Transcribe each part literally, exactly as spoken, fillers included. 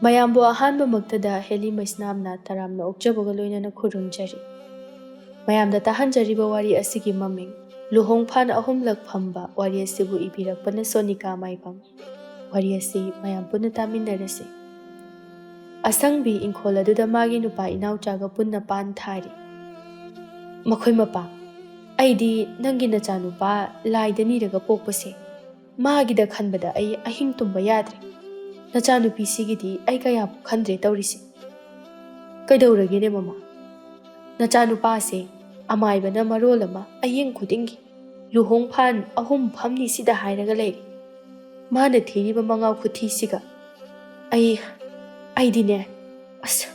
ꯃꯌꯥꯝꯕꯨ ꯑꯍꯥꯟꯕꯃꯛꯇꯗ ꯍꯦꯂꯤ ꯃꯩꯁꯅꯥꯝꯅ ꯇꯔꯥꯝꯅ ꯑꯣꯛꯆꯕꯒ ꯂꯣꯏꯅꯅ ꯈꯨꯔꯨꯝꯖꯔꯤ꯫ ꯃꯌꯥꯝꯗ ꯇꯥꯍꯟꯖꯔꯤꯕ ꯋꯥꯔꯤ ꯑꯁꯤꯒꯤ ꯃꯃꯤꯡ ꯂꯨꯍꯣꯡꯐꯥꯟ ꯑꯍꯨꯝꯂꯛ ꯐꯝꯕ ꯋꯥꯔꯤ ꯑꯁꯤꯕꯨ ꯏꯕꯤꯔꯛꯄꯅ ꯁꯣꯅꯤꯀꯥ ꯃꯥꯏꯕꯝ꯫ ꯋꯥꯔꯤ ꯑꯁꯤ ꯃꯌꯥꯝ ꯄꯨꯟꯅ ꯇꯥꯃꯤꯟꯅꯔꯁꯤ꯫ ꯑꯁꯪꯕꯤ ꯏꯪꯈꯣꯜ ꯑꯗꯨꯗ ꯃꯥꯒꯤ ꯅꯨꯄꯥ ꯏꯅꯥꯎꯆꯥꯒ ꯄꯨꯟꯅ ꯄꯥꯟ ꯊꯥꯔꯤ꯫ ꯃꯈꯣꯏ ꯃꯄꯥ, "ꯑꯩꯗꯤ ꯅꯪꯒꯤ ꯅꯆꯥꯅꯨꯄꯥ ꯂꯥꯏꯗ ꯅꯤꯔꯒ ꯄꯣꯛꯄꯁꯦ, ꯃꯥꯒꯤꯗ ꯈꯟꯕꯗ ꯑꯩ ꯑꯍꯤꯡ ꯇꯨꯝꯕ ꯌꯥꯗ꯭ꯔꯦ꯫ ꯅꯆꯥꯅꯨꯄꯤꯁꯤꯒꯤꯗꯤ ꯑꯩ ꯀꯌꯥꯕꯨ ꯈꯟꯗ꯭ꯔꯦ ꯇꯧꯔꯤꯁꯦ꯫" "ꯀꯩꯗꯧꯔꯒꯦꯅꯦ ꯃꯃꯥ? ꯅꯆꯥꯅꯨꯄꯥꯁꯦ ꯑꯃꯥꯏꯕꯅ ꯃꯔꯣꯜ ꯑꯃ ꯑꯌꯦꯡ ꯈꯨꯗꯤꯡꯒꯤ ꯂꯨꯍꯣꯡꯐꯥꯟ ꯑꯍꯨꯝ ꯐꯝꯅꯤ ꯁꯤꯗ ꯍꯥꯏꯔꯒ ꯂꯩꯔꯦ꯫ ꯃꯥꯅ ꯊꯤꯔꯤꯕ ꯃꯉꯥꯎ ꯈꯨꯊꯤꯁꯤꯒ ꯑꯩ, ꯑꯩꯗꯤꯅꯦ, ꯑꯁ,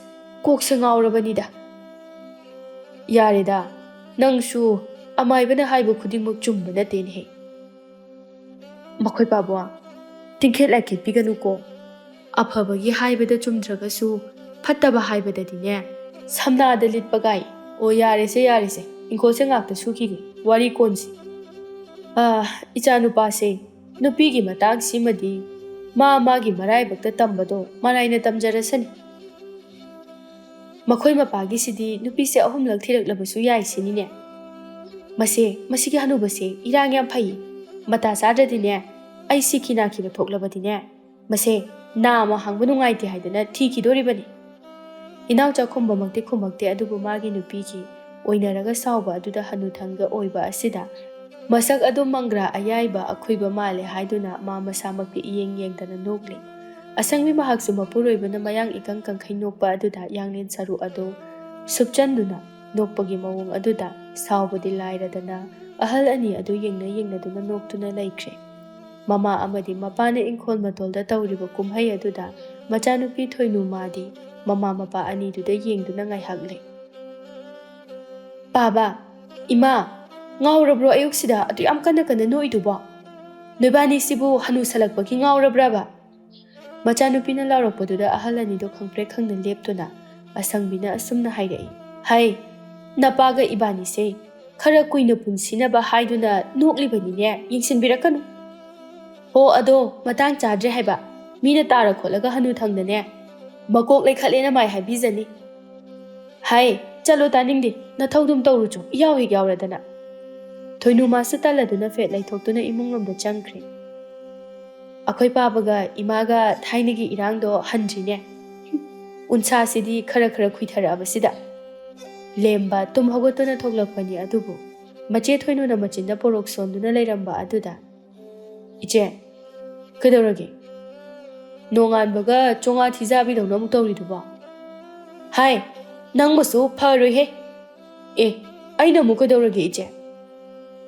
ꯀꯣꯛꯁꯦ ꯉꯥꯎꯔꯕꯅꯤꯗ꯫" "ꯌꯥꯔꯦꯗ, ꯅꯪꯁꯨ ꯑꯃꯥꯏꯕꯅ ꯍꯥꯏꯕ ꯈꯨꯗꯤꯡꯃꯛ ꯆꯨꯝꯕ ꯅꯠꯇꯦꯅꯦꯍꯦ꯫" "ꯃꯈꯣꯏ ꯄꯥꯕꯣ, ꯇꯤꯡꯈꯦꯠ ꯂꯥꯏꯈꯦꯠꯄꯤꯒꯅꯨꯀꯣ꯫ ꯑꯐꯕꯒꯤ ꯍꯥꯏꯕꯗ ꯆꯨꯝꯗ꯭ꯔꯒꯁꯨ ꯐꯠꯇꯕ ꯍꯥꯏꯕꯗꯗꯤꯅꯦ, ꯁꯝꯅꯥꯗ ꯂꯤꯠꯄꯒꯥꯏ꯫ ꯑꯣ, ꯌꯥꯔꯦꯁꯦ, ꯌꯥꯔꯦꯁꯦ, ꯏꯪꯈꯣꯜꯁꯦ ꯉꯥꯛꯇ ꯁꯨꯈꯤꯒꯦ, ꯋꯥꯔꯤ ꯀꯣꯟꯁꯤ꯫ ꯑꯥ, ꯏꯆꯥꯅꯨꯄꯥꯁꯦ, ꯅꯨꯄꯤꯒꯤ ꯃꯇꯥꯡꯁꯤꯃꯗꯤ ꯃꯥ ꯃꯥꯒꯤ ꯃꯔꯥꯏꯕꯛꯇ ꯇꯝꯕꯗꯣ ꯃꯔꯥꯏꯅ ꯇꯝꯖꯔꯁꯅꯤ꯫ ꯃꯈꯣꯏ ꯃꯄꯥꯒꯤꯁꯤꯗꯤ ꯅꯨꯄꯤꯁꯦ ꯑꯍꯨꯝꯂꯛ ꯊꯤꯔꯛꯂꯕꯁꯨ ꯌꯥꯏ ꯁꯤꯅꯤꯅꯦ꯫ ꯃꯁꯦ, ꯃꯁꯤꯒꯤ ꯍꯅꯨꯕꯁꯦ ꯏꯔꯥꯡ ꯌꯥꯝ ꯐꯩ꯫ ꯃꯇꯥ ꯆꯥꯗ꯭ꯔꯗꯤꯅꯦ, ꯑꯩ ꯁꯤꯈꯤ ꯅꯥꯈꯤꯕ ꯊꯣꯛꯂꯕꯗꯤꯅꯦ, ꯃꯁꯦ ꯅꯥ ꯑꯃ ꯍꯥꯡꯕ ꯅꯨꯡꯉꯥꯏꯇꯦ ꯍꯥꯏꯗꯅ ꯊꯤꯈꯤꯗꯣꯔꯤꯕꯅꯤ꯫" ꯏꯅꯥꯎꯆꯥ ꯈꯨꯝꯕꯃꯛꯇꯤ ꯈꯨꯝꯃꯛꯇꯦ, ꯑꯗꯨꯕꯨ ꯃꯥꯒꯤ ꯅꯨꯄꯤꯒꯤ ꯑꯣꯏꯅꯔꯒ ꯁꯥꯎꯕ ꯑꯗꯨꯗ ꯍꯅꯨꯊꯪꯒ ꯑꯣꯏꯕ ꯑꯁꯤꯗ ꯃꯁꯛ ꯑꯗꯨ ꯃꯪꯒ꯭ꯔꯥ ꯑꯌꯥꯏꯕ ꯑꯈꯨꯏꯕ ꯃꯥꯜꯂꯦ ꯍꯥꯏꯗꯨꯅ ꯃꯥ ꯃꯁꯥꯃꯛꯇꯤ ꯏꯌꯦꯡ ꯌꯦꯡꯗꯅ ꯅꯣꯛꯂꯤ꯫ ꯑꯁꯪꯕꯤ ꯃꯍꯥꯛꯁꯨ ꯃꯄꯨꯔꯣꯏꯕꯅ ꯃꯌꯥꯡ ꯏꯀꯪ ꯀꯪꯈꯩ ꯅꯣꯛꯄ ꯑꯗꯨꯗ ꯌꯥꯡꯂꯦꯟ ꯁꯔꯨ ꯑꯗꯨ ꯁꯨꯞꯆꯟꯗꯨꯅ ꯅꯣꯛꯄꯒꯤ ꯃꯑꯣꯡ ꯑꯗꯨꯗ ꯁꯥꯎꯕꯗꯤ ꯂꯥꯏꯔꯗꯅ ꯑꯍꯜ ꯑꯅꯤ ꯑꯗꯨ ꯌꯦꯡꯅ ꯌꯦꯡꯅꯗꯨꯅ ꯅꯣꯛꯇꯨꯅ ꯂꯩꯈ꯭ꯔꯦ꯫ ꯃꯃꯥ ꯑꯃꯗꯤ ꯃꯄꯥꯅ ꯏꯪꯈꯣꯜ ꯃꯇꯣꯜꯗ ꯇꯧꯔꯤꯕ ꯀꯨꯝꯍꯩ ꯑꯗꯨꯗ ꯃꯆꯥꯅꯨꯄꯤ ꯊꯣꯏꯅꯨ ꯃꯥꯗꯤ ꯃꯃꯥ ꯃꯄꯥ ꯑꯅꯤꯗꯨꯗ ꯌꯦꯡꯗꯨꯅ ꯉꯥꯏꯍꯥꯛ ꯂꯩ꯫ "ꯄꯥꯕ, ꯏꯃꯥ, ꯉꯥꯎꯔꯕ꯭ꯔꯣ ꯑꯌꯨꯛꯁꯤꯗ ꯑꯗꯨ ꯌꯥꯝ ꯀꯟꯅ ꯀꯟꯅ ꯅꯣꯛꯏꯗꯨꯕꯣ? ꯅꯣꯏꯕꯥꯅꯤꯁꯤꯕꯨ ꯍꯅꯨꯁꯜꯂꯛꯄꯒꯤ ꯉꯥꯎꯔꯕ꯭ꯔꯕ?" ꯃꯆꯥꯅꯨꯄꯤꯅ ꯂꯥꯎꯔꯛꯄꯗꯨꯗ ꯑꯍꯜ ꯑꯅꯤꯗꯣ ꯈꯪꯄ꯭ꯔꯦꯛ ꯈꯪꯅ ꯂꯦꯞꯇꯨꯅ ꯑꯁꯪꯕꯤꯅ ꯑꯁꯨꯝꯅ ꯍꯥꯏꯔꯛꯏ, "ꯍꯩ, ꯅꯄꯥꯒ ꯏꯕꯥꯅꯤꯁꯦ ꯈꯔ ꯀꯨꯏꯅ ꯄꯨꯟꯁꯤꯅꯕ ꯍꯥꯏꯗꯨꯅ ꯅꯣꯛꯂꯤꯕꯅꯤꯅꯦ, ꯌꯦꯡꯁꯤꯟꯕꯤꯔꯛꯀꯅꯨ꯫ ꯍꯣ, ꯑꯗꯣ ꯃꯇꯥꯡ ꯆꯥꯗ꯭ꯔꯦ ꯍꯥꯏꯕ꯫ ꯃꯤꯅ ꯇꯥꯔ ꯈꯣꯠꯂꯒ ꯍꯅꯨꯊꯪꯗꯅꯦ ꯃꯀꯣꯛ ꯂꯩꯈꯠꯂꯦꯅ ꯃꯥꯏ ꯍꯥꯏꯕꯤꯖꯅꯤ꯫ ꯍꯥꯏ, ꯆꯠꯂꯣ, ꯇꯥꯅꯤꯡꯗꯦ, ꯅꯊꯧꯗꯨꯝ ꯇꯧꯔꯨꯆꯣ, ꯏꯌꯥꯎ ꯍꯦꯛ ꯌꯥꯎꯔꯗꯅ꯫ ꯊꯣꯏꯅꯨ ꯃꯥꯁꯨ ꯇꯜꯂꯗꯨꯅ ꯐꯦꯠ ꯂꯩꯊꯣꯛꯇꯨꯅ ꯏꯃꯨꯡꯂꯣꯝꯗ ꯆꯪꯈ꯭ꯔꯦ꯫ ꯑꯩꯈꯣꯏ ꯄꯥꯕꯒ ꯏꯃꯥꯒ ꯊꯥꯏꯅꯒꯤ ꯏꯔꯥꯡꯗꯣ ꯍꯟꯗ꯭ꯔꯤꯅꯦ꯫ ꯎꯟꯁꯥꯁꯤꯗꯤ ꯈꯔ ꯈꯔ ꯈꯨꯏꯊꯔꯛꯑꯕꯁꯤꯗ꯫ ꯂꯦꯝꯕ ꯇꯨꯝ ꯍꯧꯒꯠꯇꯨꯅ ꯊꯣꯛꯂꯛꯄꯅꯤ, ꯑꯗꯨꯕꯨ ꯃꯆꯦ ꯊꯣꯏꯅꯨꯅ ꯃꯆꯤꯟꯗ ꯄꯣꯔꯣꯛ ꯁꯣꯟꯗꯨꯅ ꯂꯩꯔꯝꯕ ꯑꯗꯨꯗ, "ꯏꯆꯦ, ꯀꯩꯗꯧꯔꯒꯦ? ꯅꯣꯡꯉꯥꯟꯕꯒ ꯆꯣꯉꯥ ꯊꯤꯖꯥꯕꯤꯗꯧꯅ ꯑꯃꯨꯛ ꯇꯧꯔꯤꯗꯨꯕꯣ? ꯍꯥꯏ, ꯅꯪꯕꯨꯁꯨ ꯐꯔꯣꯏꯍꯦ꯫ ꯑꯦ, ꯑꯩꯅ ꯑꯃꯨꯛ ꯀꯩꯗꯧꯔꯒꯦ, ꯏꯆꯦ?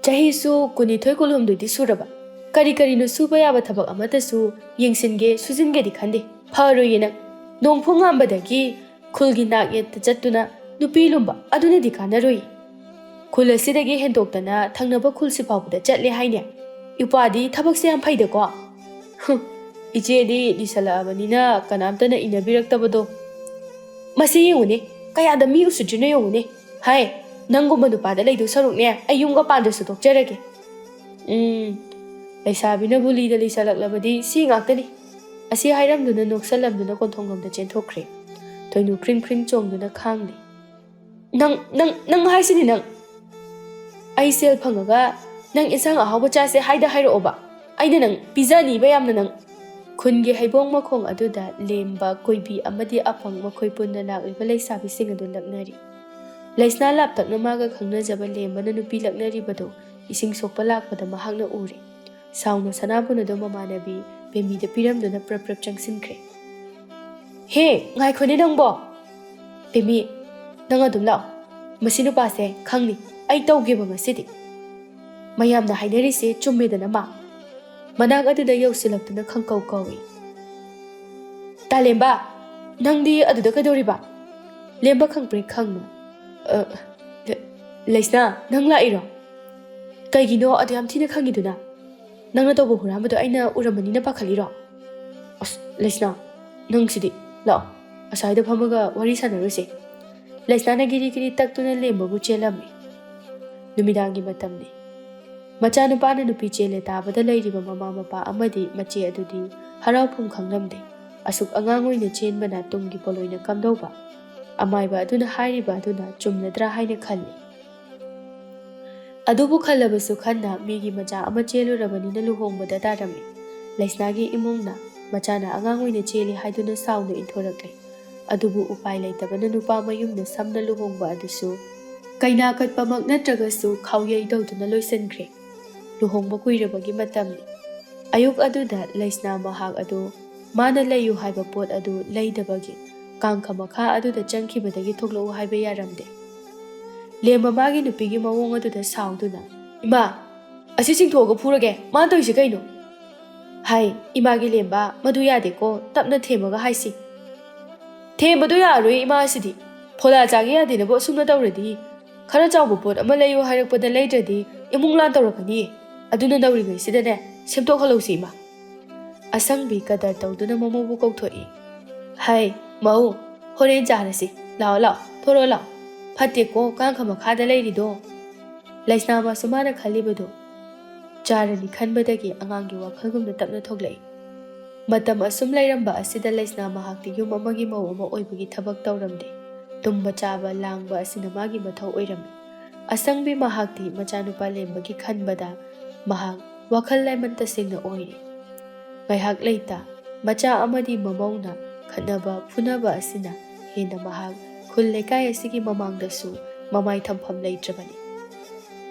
ꯆꯍꯤꯁꯨ ꯀꯨꯟꯅꯤꯊꯣꯏ ꯀꯨꯟꯍꯨꯝꯗꯣꯏꯗꯤ ꯁꯨꯔꯕ꯫ ꯀꯔꯤ ꯀꯔꯤꯅꯣ ꯁꯨꯕ ꯌꯥꯕ ꯊꯕꯛ ꯑꯃꯠꯇꯁꯨ ꯌꯦꯡꯁꯤꯟꯒꯦ, ꯁꯨꯖꯤꯟꯒꯦꯗꯤ ꯈꯟꯗꯦ꯫ ꯐꯔꯣꯏꯌꯦ ꯅꯪ꯫ ꯅꯣꯡꯐꯨꯡ ꯉꯥꯟꯕꯗꯒꯤ ꯈꯨꯜꯒꯤ ꯅꯥꯛ ꯌꯦꯠꯇ ꯆꯠꯇꯨꯅ ꯅꯨꯄꯤ ꯂꯨꯝꯕ ꯑꯗꯨꯅꯗꯤ ꯀꯥꯟꯅꯔꯣꯏ꯫ ꯈꯨꯜ ꯑꯁꯤꯗꯒꯤ ꯍꯦꯟꯗꯣꯛꯇꯅ ꯊꯪꯅꯕ ꯈꯨꯜꯁꯤ ꯐꯥꯎꯕꯗ ꯆꯠꯂꯦ ꯍꯥꯏꯅꯦ꯫ ꯏꯄ꯭ꯋꯥꯗꯤ ꯊꯕꯛꯁꯦ ꯌꯥꯝ ꯐꯩꯗꯀꯣ?" "ꯍꯨꯝ, ꯏꯆꯦꯗꯤ ꯂꯤꯁꯜꯂꯛꯑꯕꯅꯤꯅ ꯀꯅꯥꯝꯇꯅ ꯏꯟꯅꯕꯤꯔꯛꯇꯕꯗꯣ꯫ ꯃꯁꯤ ꯌꯦꯡꯉꯨꯅꯦ, ꯀꯌꯥꯗ ꯃꯤ ꯎꯁꯤꯠꯇ꯭ꯔꯤꯅꯣ ꯌꯦꯡꯉꯨꯅꯦ꯫ ꯍꯥꯏ, ꯅꯪꯒꯨꯝꯕ ꯅꯨꯄꯥꯗ ꯂꯩꯗꯧ ꯁꯔꯨꯛꯅꯦ ꯑꯩ ꯌꯨꯝꯒ ꯄꯥꯟꯗ꯭ꯔꯁꯨ ꯇꯣꯛꯆꯔꯒꯦ꯫ ꯎꯝ, ꯂꯩꯁꯥꯕꯤꯅꯕꯨ ꯂꯤꯗ ꯂꯤꯁꯜꯂꯛꯂꯕꯗꯤ ꯁꯤ ꯉꯥꯛꯇꯅꯤ꯫" ꯑꯁꯤ ꯍꯥꯏꯔꯝꯗꯨꯅ ꯅꯣꯛꯁꯜꯂꯝꯗꯨꯅ ꯀꯣꯟꯊꯣꯡꯂꯣꯝꯗ ꯆꯦꯟꯊꯣꯛꯈ꯭ꯔꯦ꯫ ꯊꯣꯏꯅꯨ ꯈ꯭ꯔꯤꯡ ꯈ꯭ꯔꯤꯡ ꯆꯣꯡꯗꯨꯅ ꯈꯥꯡꯂꯤ꯫ "ꯅꯪ, ꯅꯪ, ꯅꯪ ꯍꯥꯏꯁꯤꯅꯤ ꯅꯪ꯫ ꯑꯩ ꯁꯦꯜ ꯐꯪꯉꯒ ꯅꯪ ꯏꯟꯁꯥꯡ ꯑꯍꯥꯎꯕ ꯆꯥꯁꯦ ꯍꯥꯏꯗ ꯍꯥꯏꯔꯛꯑꯣꯕ꯫ ꯑꯩꯅ ꯅꯪ ꯄꯤꯖꯅꯤꯕ ꯌꯥꯝꯅ ꯅꯪ꯫" ꯈꯨꯟꯒꯤ ꯍꯩꯕꯣꯡ ꯃꯈꯣꯡ ꯑꯗꯨꯗ ꯂꯦꯝꯕ, ꯀꯣꯏꯕꯤ ꯑꯃꯗꯤ ꯑꯄꯪ ꯃꯈꯣꯏ ꯄꯨꯟꯅ ꯂꯥꯛꯂꯤꯕ ꯂꯩꯁꯥꯕꯤꯁꯤꯡ ꯑꯗꯨ ꯂꯛꯅꯔꯤ꯫ ꯂꯩꯁꯅꯥ ꯂꯥꯞꯇꯛꯅ ꯃꯥꯒ ꯈꯪꯅꯖꯕ ꯂꯦꯝꯕꯅ ꯅꯨꯄꯤ ꯂꯛꯅꯔꯤꯕꯗꯨ ꯏꯁꯤꯡ ꯁꯣꯛꯄ ꯂꯥꯛꯄꯗ ꯃꯍꯥꯛꯅ ꯎꯔꯦ꯫ ꯁꯥꯎꯅ ꯁꯅꯥꯕꯨꯟ ꯑꯗꯨ ꯃꯃꯥꯟꯅꯕꯤ ꯄꯦꯃꯤꯗ ꯄꯤꯔꯝꯗꯨꯅ ꯄ꯭ꯔꯞ ꯄ꯭ꯔꯞ ꯆꯪꯁꯤꯟꯈ꯭ꯔꯦ꯫ "ꯍꯦ, ꯉꯥꯏꯈꯣꯅꯦ ꯅꯪꯕꯣ! ꯄꯦꯃꯤ, ꯅꯪ ꯑꯗꯨꯝ ꯂꯥꯛꯑꯣ꯫ ꯃꯁꯤ ꯅꯨꯄꯥꯁꯦ ꯈꯪꯅꯤ ꯑꯩ ꯇꯧꯒꯦꯕ ꯉꯁꯤꯗꯤ꯫ ꯃꯌꯥꯝꯅ ꯍꯥꯏꯅꯔꯤꯁꯦ ꯆꯨꯝꯃꯦꯗꯅ ꯃꯥ?" ꯃꯅꯥꯛ ꯑꯗꯨꯗ ꯌꯧꯁꯤꯜꯂꯛꯇꯨꯅ ꯈꯪꯀꯧ ꯀꯧꯏ꯫ "ꯇꯥꯂꯦꯝꯕ, ꯅꯪꯗꯤ ꯑꯗꯨꯗ ꯀꯩꯗꯧꯔꯤꯕ?" ꯂꯦꯝꯕ ꯈꯪꯄ꯭ꯔꯦꯛ ꯈꯪꯅ, "ꯑ, ꯂ-, ꯂꯩꯁꯅꯥ, ꯅꯪ ꯂꯥꯛꯏꯔꯣ? ꯀꯩꯒꯤꯅꯣ ꯑꯗꯨ ꯌꯥꯝ ꯊꯤꯅ ꯈꯪꯉꯤꯗꯨꯅ? ꯅꯪꯅ ꯇꯧꯕ ꯍꯨꯔꯥꯟꯕꯗꯣ ꯑꯩꯅ ꯎꯔꯝꯃꯅꯤꯅ ꯄꯥꯈꯠꯂꯤꯔꯣ? ꯑꯁ, ꯂꯩꯁꯅꯥ, ꯅꯪꯁꯤꯗꯤ꯫ ꯂꯥꯛꯑꯣ, ꯑꯁ꯭ꯋꯥꯏꯗ ꯐꯝꯃꯒ ꯋꯥꯔꯤ ꯁꯥꯟꯅꯔꯨꯁꯦ꯫" ꯂꯩꯁꯅꯥꯅ ꯒꯤꯔꯤ ꯒꯤꯔꯤ ꯇꯛꯇꯨꯅ ꯂꯦꯝꯕꯕꯨ ꯆꯦꯜꯂꯝꯃꯤ꯫ ꯅꯨꯃꯤꯗꯥꯡꯒꯤ ꯃꯇꯝꯅꯤ꯫ ꯃꯆꯥꯅꯨꯄꯥꯅ ꯅꯨꯄꯤ ꯆꯦꯜꯂꯦ ꯇꯥꯕꯗ ꯂꯩꯔꯤꯕ ꯃꯃꯥ ꯃꯄꯥ ꯑꯃꯗꯤ ꯃꯆꯦ ꯑꯗꯨꯗꯤ ꯍꯔꯥꯎꯐꯝ ꯈꯪꯂꯝꯗꯦ꯫ ꯑꯁꯨꯛ ꯑꯉꯥꯡ ꯑꯣꯏꯅ ꯆꯦꯟꯕꯅ ꯇꯨꯡꯒꯤ ꯄꯣꯠꯂꯣꯏꯅ ꯀꯝꯗꯧꯕ? ꯑꯃꯥꯏꯕ ꯑꯗꯨꯅ ꯍꯥꯏꯔꯤꯕ ꯑꯗꯨꯅ ꯆꯨꯝꯂꯗ꯭ꯔꯥ ꯍꯥꯏꯅ ꯈꯜꯂꯤ꯫ ꯑꯗꯨꯕꯨ ꯈꯜꯂꯕꯁꯨ ꯈꯟꯅ ꯃꯤꯒꯤ ꯃꯆꯥ ꯑꯃ ꯆꯦꯜꯂꯨꯔꯕꯅꯤꯅ ꯂꯨꯍꯣꯡꯕꯗ ꯇꯥꯔꯝꯃꯤ꯫ ꯂꯩꯁꯅꯥꯒꯤ ꯏꯃꯨꯡꯅ ꯃꯆꯥꯅ ꯑꯉꯥꯡ ꯑꯣꯏꯅ ꯆꯦꯜꯂꯤ ꯍꯥꯏꯗꯨꯅ ꯁꯥꯎꯅ ꯏꯟꯊꯣꯔꯛꯂꯦ꯫ ꯑꯗꯨꯕꯨ ꯎꯄꯥꯏ ꯂꯩꯇꯕꯅ ꯅꯨꯄꯥ ꯃꯌꯨꯝꯅ ꯁꯝꯅ ꯂꯨꯍꯣꯡꯕ ꯑꯗꯨꯁꯨ ꯀꯩꯅꯥ ꯀꯠꯄꯃꯛ ꯅꯠꯇ꯭ꯔꯒꯁꯨ ꯈꯥꯎꯌꯩ ꯇꯧꯗꯨꯅ ꯂꯣꯏꯁꯤꯟꯈ꯭ꯔꯦ꯫ ꯂꯨꯍꯣꯡꯕ ꯀꯨꯏꯔꯕꯒꯤ ꯃꯇꯝꯅꯤ꯫ ꯑꯌꯨꯛ ꯑꯗꯨꯗ ꯂꯩꯁꯅꯥ ꯃꯍꯥꯛ ꯑꯗꯨ ꯃꯥꯅ ꯂꯩꯌꯨ ꯍꯥꯏꯕ ꯄꯣꯠ ꯑꯗꯨ ꯂꯩꯗꯕꯒꯤ ꯀꯥꯡꯈ ꯃꯈꯥ ꯑꯗꯨꯗ ꯆꯪꯈꯤꯕꯗꯒꯤ ꯊꯣꯛꯂꯛꯎ ꯍꯥꯏꯕ ꯌꯥꯔꯝꯗꯦ꯫ ꯂꯦꯝꯕ ꯃꯥꯒꯤ ꯅꯨꯄꯤꯒꯤ ꯃꯑꯣꯡ ꯑꯗꯨꯗ ꯁꯥꯎꯗꯨꯅ, "ꯏꯃꯥ, ꯑꯁꯤ ꯆꯤꯡꯊꯣꯛꯑꯒ ꯐꯨꯔꯒꯦ, ꯃꯥꯅ ꯇꯧꯔꯤꯁꯦ ꯀꯩꯅꯣ?" "ꯍꯥꯏ, ꯏꯃꯥꯒꯤ ꯂꯦꯝꯕ, ꯃꯗꯨ ꯌꯥꯗꯦꯀꯣ, ꯇꯞꯅ ꯊꯦꯝꯃꯒ ꯍꯥꯏꯁꯤ꯫" "ꯊꯦꯝꯕꯗꯣ ꯌꯥꯔꯣꯏ ꯏꯃꯥ, ꯑꯁꯤꯗꯤ ꯐꯣꯂꯥ ꯆꯥꯒꯦ ꯌꯥꯗꯦꯅꯕꯨ ꯑꯁꯨꯝꯅ ꯇꯧꯔꯗꯤ꯫ ꯈꯔ ꯆꯥꯎꯕ ꯄꯣꯠ ꯑꯃ ꯂꯩꯌꯨ ꯍꯥꯏꯔꯛꯄꯗ ꯂꯩꯗ꯭ꯔꯗꯤ ꯏꯃꯨꯡ ꯂꯥꯟ ꯇꯧꯔꯛꯀꯅꯤ꯫ ꯑꯗꯨꯅ ꯅꯧꯔꯤꯉꯩꯁꯤꯗꯅꯦ ꯁꯦꯝꯗꯣꯛꯍꯜꯍꯧꯁꯤ ꯏꯃꯥ꯫" ꯑꯁꯪꯕꯤ ꯀꯗꯔ ꯇꯧꯗꯨꯅ ꯃꯃꯧꯕꯨ ꯀꯧꯊꯣꯛꯏ꯫ "ꯍꯩ, ꯃꯧ, ꯍꯣꯔꯦꯟ ꯆꯥꯔꯁꯤ꯫ ꯂꯥꯛꯑꯣ, ꯂꯥꯛꯑꯣ, ꯊꯣꯔꯛꯑꯣ, ꯂꯥꯛꯑꯣ꯫ ꯐꯠꯇꯦꯀꯣ ꯀꯥꯡꯈ ꯃꯈꯥꯗ ꯂꯩꯔꯤꯗꯣ꯫" ꯂꯩꯁꯅꯥ ꯃꯥꯁꯨ ꯃꯥꯅ ꯈꯜꯂꯤꯕꯗꯨ ꯆꯥꯔꯅꯤ ꯈꯟꯕꯗꯒꯤ ꯑꯉꯥꯡꯒꯤ ꯋꯥꯈꯜꯒꯨꯝꯅ ꯇꯞꯅ ꯊꯣꯛꯂꯛꯏ꯫ ꯃꯇꯝ ꯑꯁꯨꯝ ꯂꯩꯔꯝꯕ ꯑꯁꯤꯗ ꯂꯩꯁꯅꯥ ꯃꯍꯥꯛꯇꯤ ꯌꯨꯝ ꯑꯃꯒꯤ ꯃꯧ ꯑꯃ ꯑꯣꯏꯕꯒꯤ ꯊꯕꯛ ꯇꯧꯔꯝꯗꯦ꯫ ꯇꯨꯝꯕ ꯆꯥꯕ ꯂꯥꯡꯕ ꯑꯁꯤꯅ ꯃꯥꯒꯤ ꯃꯊꯧ ꯑꯣꯏꯔꯝꯃꯤ꯫ ꯑꯁꯪꯕꯤ ꯃꯍꯥꯛꯇꯤ ꯃꯆꯥꯅꯨꯄꯥ ꯂꯦꯝꯕꯒꯤ ꯈꯟꯕꯗ ꯃꯍꯥꯛ ꯋꯥꯈꯜ ꯂꯥꯏꯃꯟ ꯇꯁꯦꯡꯅ ꯑꯣꯏꯔꯦ꯫ ꯉꯥꯏꯍꯥꯛ ꯂꯩꯇ ꯃꯆꯥ ꯑꯃꯗꯤ ꯃꯃꯧꯅ ꯈꯠꯅꯕ ꯐꯨꯅꯕ ꯑꯁꯤꯅ ꯍꯦꯟꯅ ꯃꯍꯥꯛ ꯈꯨꯜ ꯂꯩꯀꯥꯏ ꯑꯁꯤꯒꯤ ꯃꯃꯥꯡꯗꯁꯨ ꯃꯃꯥꯏ ꯊꯝꯐꯝ ꯂꯩꯇ꯭ꯔꯕꯅꯤ꯫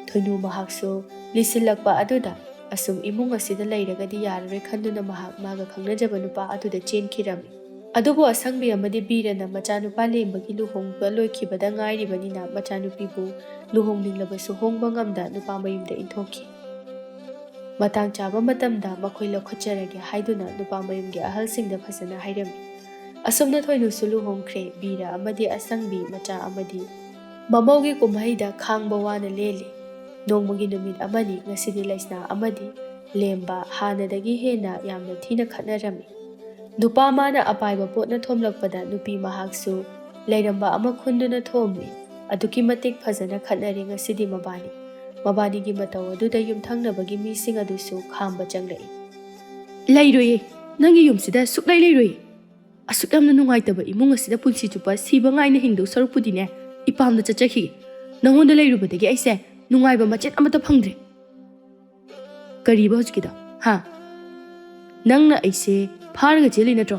ꯊꯣꯏꯅꯨ ꯃꯍꯥꯛꯁꯨ ꯂꯤꯁꯤꯜꯂꯛꯄ ꯑꯗꯨꯗ ꯑꯁꯨꯝ ꯏꯃꯨꯡ ꯑꯁꯤꯗ ꯂꯩꯔꯒꯗꯤ ꯌꯥꯔꯔꯣꯏ ꯈꯟꯗꯨꯅ ꯃꯍꯥꯛ ꯃꯥꯒ ꯈꯪꯅꯖꯕ ꯅꯨꯄꯥ ꯑꯗꯨꯗ ꯆꯦꯟꯈꯤꯔꯝꯃꯤ꯫ ꯑꯗꯨꯕꯨ ꯑꯁꯪꯕꯤ ꯑꯃꯗꯤ ꯕꯤꯔꯅ ꯃꯆꯥꯅꯨꯄꯥ ꯂꯦꯝꯕꯒꯤ ꯂꯨꯍꯣꯡꯕ ꯂꯣꯏꯈꯤꯕꯗ ꯉꯥꯏꯔꯤꯕꯅꯤꯅ ꯃꯆꯥꯅꯨꯄꯤꯕꯨ ꯂꯨꯍꯣꯡꯅꯤꯡꯂꯕꯁꯨ ꯍꯣꯡꯕ ꯉꯝꯗ ꯅꯨꯄꯥ ꯃꯌꯨꯝꯗ ꯏꯟꯊꯣꯛꯈꯤ꯫ ꯃꯇꯥꯡ ꯆꯥꯕ ꯃꯇꯝꯗ ꯃꯈꯣꯏ ꯂꯧꯈꯠꯆꯔꯒꯦ ꯍꯥꯏꯗꯨꯅ ꯅꯨꯄꯥ ꯃꯌꯨꯝꯒꯤ ꯑꯍꯜꯁꯤꯡꯗ ꯐꯖꯅ ꯍꯥꯏꯔꯝꯃꯤ꯫ ꯑꯁꯨꯝꯅ ꯊꯣꯏꯅꯨꯁꯨ ꯂꯨꯍꯣꯡꯈ꯭ꯔꯦ꯫ ꯕꯤꯔ ꯑꯃꯗꯤ ꯑꯁꯪꯕꯤ ꯃꯆꯥ ꯑꯃꯗꯤ ꯃꯃꯧꯒꯤ ꯀꯨꯝꯍꯩꯗ ꯈꯥꯡꯕ ꯋꯥꯅ ꯂꯦꯜꯂꯤ꯫ ꯅꯣꯡꯃꯒꯤ ꯅꯨꯃꯤꯠ ꯑꯃꯅꯤ꯫ ꯉꯁꯤꯗꯤ ꯂꯩꯁꯅꯥ ꯑꯃꯗꯤ ꯂꯦꯝꯕ ꯍꯥꯟꯅꯗꯒꯤ ꯍꯦꯟꯅ ꯌꯥꯝꯅ ꯊꯤꯅ ꯈꯠꯅꯔꯝꯃꯤ꯫ ꯅꯨꯄꯥ ꯃꯥꯅ ꯑꯄꯥꯏꯕ ꯄꯣꯠꯅ ꯊꯣꯝꯂꯛꯄꯗ ꯅꯨꯄꯤ ꯃꯍꯥꯛꯁꯨ ꯂꯩꯔꯝꯕ ꯑꯃ ꯈꯨꯟꯗꯨꯅ ꯊꯣꯝꯃꯤ꯫ ꯑꯗꯨꯛꯀꯤ ꯃꯇꯤꯛ ꯐꯖꯅ ꯈꯠꯅꯔꯦ ꯉꯁꯤꯗꯤ ꯃꯕꯥꯅꯤ꯫ ꯃꯕꯥꯅꯤꯒꯤ ꯃꯇꯧ ꯑꯗꯨꯗ ꯌꯨꯝꯊꯪꯅꯕꯒꯤ ꯃꯤꯁꯤꯡ ꯑꯗꯨꯁꯨ ꯈꯥꯝꯕ ꯆꯪꯂꯛꯏ꯫ "ꯂꯩꯔꯣꯏꯌꯦ, ꯅꯪꯒꯤ ꯌꯨꯝꯁꯤꯗ ꯁꯨꯛꯂꯩ ꯂꯩꯔꯣꯏꯌꯦ꯫ ꯑꯁꯨꯛ ꯌꯥꯝꯅ ꯅꯨꯡꯉꯥꯏꯇꯕ ꯏꯃꯨꯡ ꯑꯁꯤꯗ ꯄꯨꯟꯁꯤ ꯆꯨꯞꯄ ꯁꯤꯕ ꯉꯥꯏꯅ ꯍꯤꯡꯗꯧ ꯁꯔꯨꯛꯄꯨꯗꯤꯅꯦ, ꯏꯄꯥꯝꯗ ꯆꯠꯆꯈꯤꯒꯦ꯫ ꯅꯉꯣꯟꯗ ꯂꯩꯔꯨꯕꯗꯒꯤ ꯑꯩꯁꯦ ꯅꯨꯡꯉꯥꯏꯕ ꯃꯆꯦꯠ ꯑꯃꯠꯇ ꯐꯪꯗ꯭ꯔꯦ꯫" "ꯀꯔꯤꯕ ꯍꯧꯖꯤꯛꯀꯤꯗꯣ? ꯍꯥ? ꯅꯪꯅ ꯑꯩꯁꯦ ꯐꯥꯔꯒ ꯆꯦꯜꯂꯤ ꯅꯠꯇ꯭ꯔꯣ?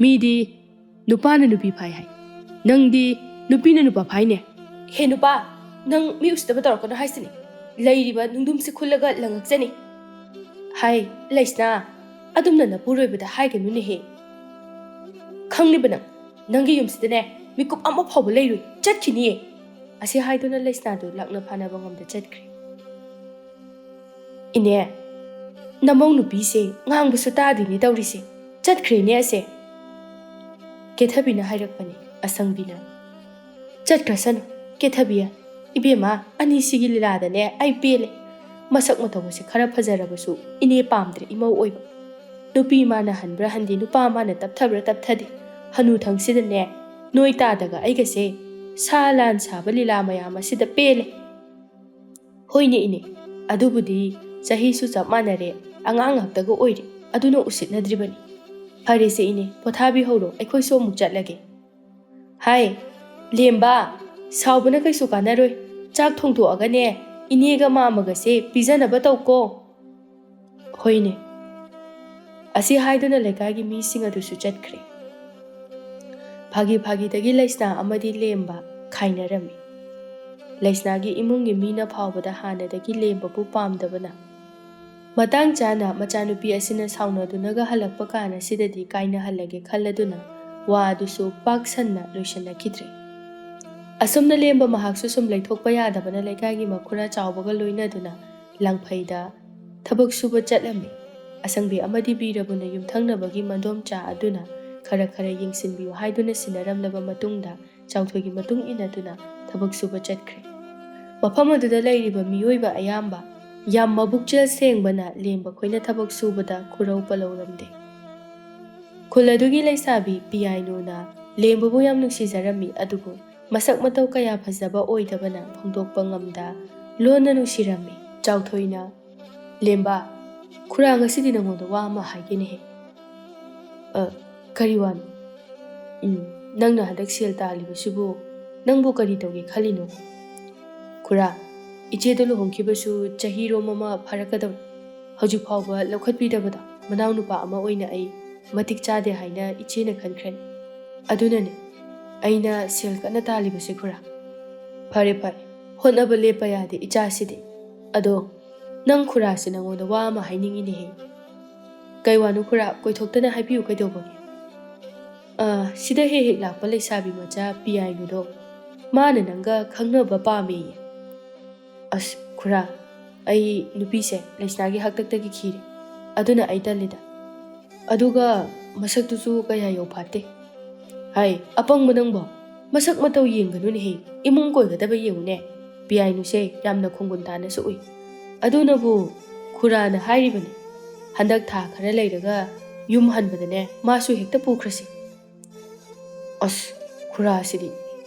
ꯃꯤꯗꯤ ꯅꯨꯄꯥꯅ ꯅꯨꯄꯤ ꯐꯥꯏ ꯍꯥꯏ, ꯅꯪꯗꯤ ꯅꯨꯄꯤꯅ ꯅꯨꯄꯥ ꯐꯥꯏꯅꯦ꯫ ꯍꯦ ꯅꯨꯄꯥ, ꯅꯪ ꯃꯤ ꯎꯁꯤꯠꯇꯕ ꯇꯧꯔꯛꯀꯅꯨ ꯍꯥꯏꯁꯤꯅꯤ꯫ ꯂꯩꯔꯤꯕ ꯅꯨꯡꯗꯨꯝꯁꯤ ꯈꯨꯜꯂꯒ ꯂꯪꯉꯛꯆꯅꯤ꯫" "ꯍꯥꯏ, ꯂꯩꯁꯅꯥ, ꯑꯗꯨꯝꯅ ꯅꯄꯨꯔꯣꯏꯕꯗ ꯍꯥꯏꯒꯅꯨꯅꯦꯍꯦ꯫ ꯈꯪꯂꯤꯕ ꯅꯪ, ꯅꯪꯒꯤ ꯌꯨꯝꯁꯤꯗꯅꯦ ꯃꯤꯀꯨꯞ ꯑꯃ ꯐꯥꯎꯕ ꯂꯩꯔꯣꯏ, ꯆꯠꯈꯤꯅꯤꯌꯦ꯫" ꯑꯁꯤ ꯍꯥꯏꯗꯨꯅ ꯂꯩꯁꯅꯥꯗꯨ ꯂꯥꯛꯅ ꯐꯥꯅꯕ ꯉꯝꯗ ꯆꯠꯈ꯭ꯔꯦ꯫ "ꯏꯅꯦ, ꯅꯃꯧ ꯅꯨꯄꯤꯁꯦ ꯉꯥꯡꯕꯁꯨ ꯇꯥꯗꯦꯅꯦ ꯇꯧꯔꯤꯁꯦ꯫ ꯆꯠꯈ꯭ꯔꯦꯅꯦ ꯑꯁꯦ꯫" ꯀꯦꯊꯕꯤꯅ ꯍꯥꯏꯔꯛꯄꯅꯤ꯫ ꯑꯁꯪꯕꯤꯅ, "ꯆꯠꯈ꯭ꯔꯁꯅꯨ, ꯀꯦꯊꯕꯤ꯫ ꯏꯕꯦꯝꯃ, ꯑꯅꯤꯁꯤꯒꯤ ꯂꯤꯂꯥꯗꯅꯦ ꯑꯩ ꯄꯦꯜꯂꯦ꯫ ꯃꯁꯛ ꯃꯇꯧ ꯑꯁꯤ ꯈꯔ ꯐꯖꯔꯕꯁꯨ ꯏꯅꯦ ꯄꯥꯝꯗ꯭ꯔꯦ ꯏꯃꯧ ꯑꯣꯏꯕ꯫ ꯅꯨꯄꯤ ꯃꯥꯅ ꯍꯟꯕ꯭ꯔꯥ ꯍꯟꯗꯦ, ꯅꯨꯄꯥ ꯃꯥꯅ ꯇꯞꯊꯕ꯭ꯔꯥ ꯇꯞꯊꯗꯦ꯫ ꯍꯅꯨꯊꯪꯁꯤꯗꯅꯦ ꯅꯣꯏ ꯇꯥꯗꯒ ꯑꯩꯒꯁꯦ ꯁꯥ ꯂꯥꯟ ꯁꯥꯕ ꯂꯤꯂꯥ ꯃꯌꯥꯝ ꯑꯁꯤꯗ ꯄꯦꯜꯂꯦ꯫" "ꯍꯣꯏꯅꯦ ꯏꯅꯦ, ꯑꯗꯨꯕꯨꯗꯤ ꯆꯍꯤꯁꯨ ꯆꯞ ꯃꯥꯟꯅꯔꯦ, ꯑꯉꯥꯡ ꯉꯥꯛꯇꯒ ꯑꯣꯏꯔꯦ, ꯑꯗꯨꯅ ꯎꯁꯤꯠꯅꯗ꯭ꯔꯤꯕꯅꯤ꯫ ꯐꯔꯦꯁꯦ ꯏꯅꯦ, ꯄꯣꯊꯥꯕꯤꯍꯧꯔꯣ, ꯑꯩꯈꯣꯏꯁꯨ ꯑꯃꯨꯛ ꯆꯠꯂꯒꯦ꯫" "ꯍꯥꯏ, ꯂꯦꯝꯕ, ꯁꯥꯎꯕꯅ ꯀꯩꯁꯨ ꯀꯥꯟꯅꯔꯣꯏ꯫ ꯆꯥꯛ ꯊꯣꯡꯗꯣꯛꯑꯒꯅꯦ ꯏꯅꯦꯒ ꯃꯥꯃꯒꯁꯦ ꯄꯤꯖꯅꯕ ꯇꯧꯀꯣ꯫" "ꯍꯣꯏꯅꯦ꯫" ꯑꯁꯤ ꯍꯥꯏꯗꯨꯅ ꯂꯩꯀꯥꯏꯒꯤ ꯃꯤꯁꯤꯡ ꯑꯗꯨꯁꯨ ꯆꯠꯈ꯭ꯔꯦ꯫ ꯐꯥꯒꯤ ꯐꯥꯒꯤꯗꯒꯤ ꯂꯩꯁꯅꯥ ꯑꯃꯗꯤ ꯂꯦꯝꯕ ꯈꯥꯏꯅꯔꯝꯃꯤ꯫ ꯂꯩꯁꯅꯥꯒꯤ ꯏꯃꯨꯡꯒꯤ ꯃꯤꯅ ꯐꯥꯎꯕꯗ ꯍꯥꯟꯅꯗꯒꯤ ꯂꯦꯝꯕꯕꯨ ꯄꯥꯝꯗꯕꯅ, ꯃꯇꯥꯡ ꯆꯥꯅ ꯃꯆꯥꯅꯨꯄꯤ ꯑꯁꯤꯅ ꯁꯥꯎꯅꯗꯨꯅꯒ ꯍꯜꯂꯛꯄ ꯀꯥꯟ ꯑꯁꯤꯗꯗꯤ ꯀꯥꯏꯅꯍꯜꯂꯒꯦ ꯈꯜꯂꯗꯨꯅ ꯋꯥ ꯑꯗꯨꯁꯨ ꯄꯥꯛ ꯁꯟꯅ ꯂꯣꯏꯁꯤꯟꯅꯈꯤꯗ꯭ꯔꯦ꯫ ꯑꯁꯨꯝꯅ ꯂꯦꯝꯕ ꯃꯍꯥꯛꯁꯨ ꯁꯨꯝ ꯂꯩꯊꯣꯛꯄ ꯌꯥꯗꯕꯅ ꯂꯩꯀꯥꯏꯒꯤ ꯃꯈꯨꯔꯥ ꯆꯥꯎꯕꯒ ꯂꯣꯏꯅꯗꯨꯅ ꯂꯥꯡꯐꯩꯗ ꯊꯕꯛ ꯁꯨꯕ ꯆꯠꯂꯝꯃꯤ꯫ ꯑꯁꯪꯕꯤ ꯑꯃꯗꯤ ꯕꯤꯔꯕꯨꯅ ꯌꯨꯝꯊꯪꯅꯕꯒꯤ ꯃꯗꯣꯝꯆꯥ ꯑꯗꯨꯅ ꯈꯔ ꯈꯔ ꯌꯦꯡꯁꯤꯟꯕꯤꯌꯨ ꯍꯥꯏꯗꯨꯅ ꯁꯤꯟꯅꯔꯝꯂꯕ ꯃꯇꯨꯡꯗ ꯆꯥꯎꯊꯣꯏꯒꯤ ꯃꯇꯨꯡ ꯏꯟꯅꯗꯨꯅ ꯊꯕꯛ ꯁꯨꯕ ꯆꯠꯈ꯭ꯔꯦ꯫ ꯃꯐꯝ ꯑꯗꯨꯗ ꯂꯩꯔꯤꯕ ꯃꯤꯑꯣꯏꯕ ꯑꯌꯥꯝꯕ ꯌꯥꯝ ꯃꯕꯨꯛꯆꯦꯜ ꯁꯦꯡꯕꯅ ꯂꯦꯝꯕ ꯈꯣꯏꯅ ꯊꯕꯛ ꯁꯨꯕꯗ ꯈꯨꯔꯧ ꯄꯜꯂꯧꯔꯝꯗꯦ꯫ ꯈꯨꯜ ꯑꯗꯨꯒꯤ ꯂꯩꯁꯥꯕꯤ ꯄꯤꯌꯥꯏꯅꯨꯅ ꯂꯦꯝꯕꯕꯨ ꯌꯥꯝ ꯅꯨꯡꯁꯤꯖꯔꯝꯃꯤ, ꯑꯗꯨꯕꯨ ꯃꯁꯛ ꯃꯇꯧ ꯀꯌꯥ ꯐꯖꯕ ꯑꯣꯏꯗꯕꯅ ꯐꯣꯡꯗꯣꯛꯄ ꯉꯝꯗ ꯂꯣꯟꯅ ꯅꯨꯡꯁꯤꯔꯝꯃꯤ꯫ ꯆꯥꯎꯊꯣꯏꯅ, "ꯂꯦꯝꯕ, ꯈꯨꯔꯥ ꯉꯁꯤꯗꯤ ꯅꯉꯣꯟꯗ ꯋꯥ ꯑꯃ ꯍꯥꯏꯒꯦꯅꯦꯍꯦ꯫" "ꯑ, ꯀꯔꯤ ꯋꯥꯅꯣ?" "ꯎꯝ, ꯅꯪꯅ ꯍꯟꯗꯛ ꯁꯦꯜ ꯇꯥꯜꯂꯤꯕꯁꯤꯕꯨ ꯅꯪꯕꯨ ꯀꯔꯤ ꯇꯧꯒꯦ ꯈꯜꯂꯤꯅꯣ?" "ꯈꯨꯔꯥ, ꯏꯆꯦꯗ ꯂꯨꯍꯣꯡꯈꯤꯕꯁꯨ ꯆꯍꯤꯔꯣꯝ ꯑꯃ ꯐꯥꯔꯛꯀꯗꯧꯔꯦ꯫ ꯍꯧꯖꯤꯛ ꯐꯥꯎꯕ ꯂꯧꯈꯠꯄꯤꯗꯕꯗꯣ ꯃꯅꯥꯎꯅꯨꯄꯥ ꯑꯃ ꯑꯣꯏꯅ ꯑꯩ ꯃꯇꯤꯛ ꯆꯥꯗꯦ ꯍꯥꯏꯅ ꯏꯆꯦꯅ ꯈꯟꯈ꯭ꯔꯅꯤ꯫ ꯑꯗꯨꯅꯅꯦ ꯑꯩꯅ ꯁꯦꯜ ꯀꯟꯅ ꯇꯥꯜꯂꯤꯕꯁꯦ ꯈꯨꯔꯥ꯫" "ꯐꯔꯦ ꯐꯔꯦ, ꯍꯣꯠꯅꯕ ꯂꯦꯞꯄ ꯌꯥꯗꯦ ꯏꯆꯥꯁꯤꯗꯤ꯫ ꯑꯗꯣ ꯅꯪ ꯈꯨꯔꯥꯁꯦ ꯅꯉꯣꯟꯗ ꯋꯥ ꯑꯃ ꯍꯥꯏꯅꯤꯡꯉꯤꯅꯦꯍꯦ꯫" "ꯀꯩ ꯋꯥꯅꯣ ꯈꯨꯔꯥ? ꯀꯣꯏꯊꯣꯛꯇꯅ ꯍꯥꯏꯕꯤꯌꯨ, ꯀꯩꯗꯧꯕꯒꯦ?" "ꯑ, ꯁꯤꯗ ꯍꯦꯛ ꯍꯦꯛ ꯂꯥꯛꯄ ꯂꯩꯁꯥꯕꯤ ꯃꯆꯥ ꯄꯤꯌꯥꯏꯅꯨꯗꯣ, ꯃꯥꯅ ꯅꯪꯒ ꯈꯪꯅꯕ ꯄꯥꯝꯃꯦꯌꯦ꯫" "ꯑꯁ ꯈꯨꯔꯥ, ꯑꯩ ꯅꯨꯄꯤꯁꯦ ꯂꯩꯁꯅꯥꯒꯤ ꯍꯥꯛꯇꯛꯇꯒꯤ ꯈꯤꯔꯦ꯫ ꯑꯗꯨꯅ ꯑꯩ ꯇꯜꯂꯤꯗ꯫ ꯑꯗꯨꯒ ꯃꯁꯛꯇꯨꯁꯨ ꯀꯌꯥ ꯌꯧꯐꯥꯠꯇꯦ꯫" "ꯍꯥꯏ, ꯑꯄꯪꯕ ꯅꯪꯕꯣ, ꯃꯁꯛ ꯃꯇꯧ ꯌꯦꯡꯒꯅꯨꯅꯦꯍꯦ, ꯏꯃꯨꯡ ꯀꯣꯏꯒꯗꯕ ꯌꯦꯡꯉꯨꯅꯦ꯫ ꯄꯤꯌꯥꯏꯅꯨꯁꯦ ꯌꯥꯝꯅ ꯈꯣꯡꯒꯨꯟ ꯇꯥꯅꯁꯨ ꯎꯏ꯫ ꯑꯗꯨꯅꯕꯨ ꯈꯨꯔꯥꯅ ꯍꯥꯏꯔꯤꯕꯅꯤ, ꯍꯟꯗꯛ ꯊꯥ ꯈꯔ ꯂꯩꯔꯒ ꯌꯨꯝ ꯍꯟꯕꯗꯅꯦ ꯃꯥꯁꯨ ꯍꯦꯛꯇ ꯄꯨꯈ꯭ꯔꯁꯤ꯫" "ꯑꯁ, ꯈꯨꯔꯥꯁꯤꯗꯤ꯫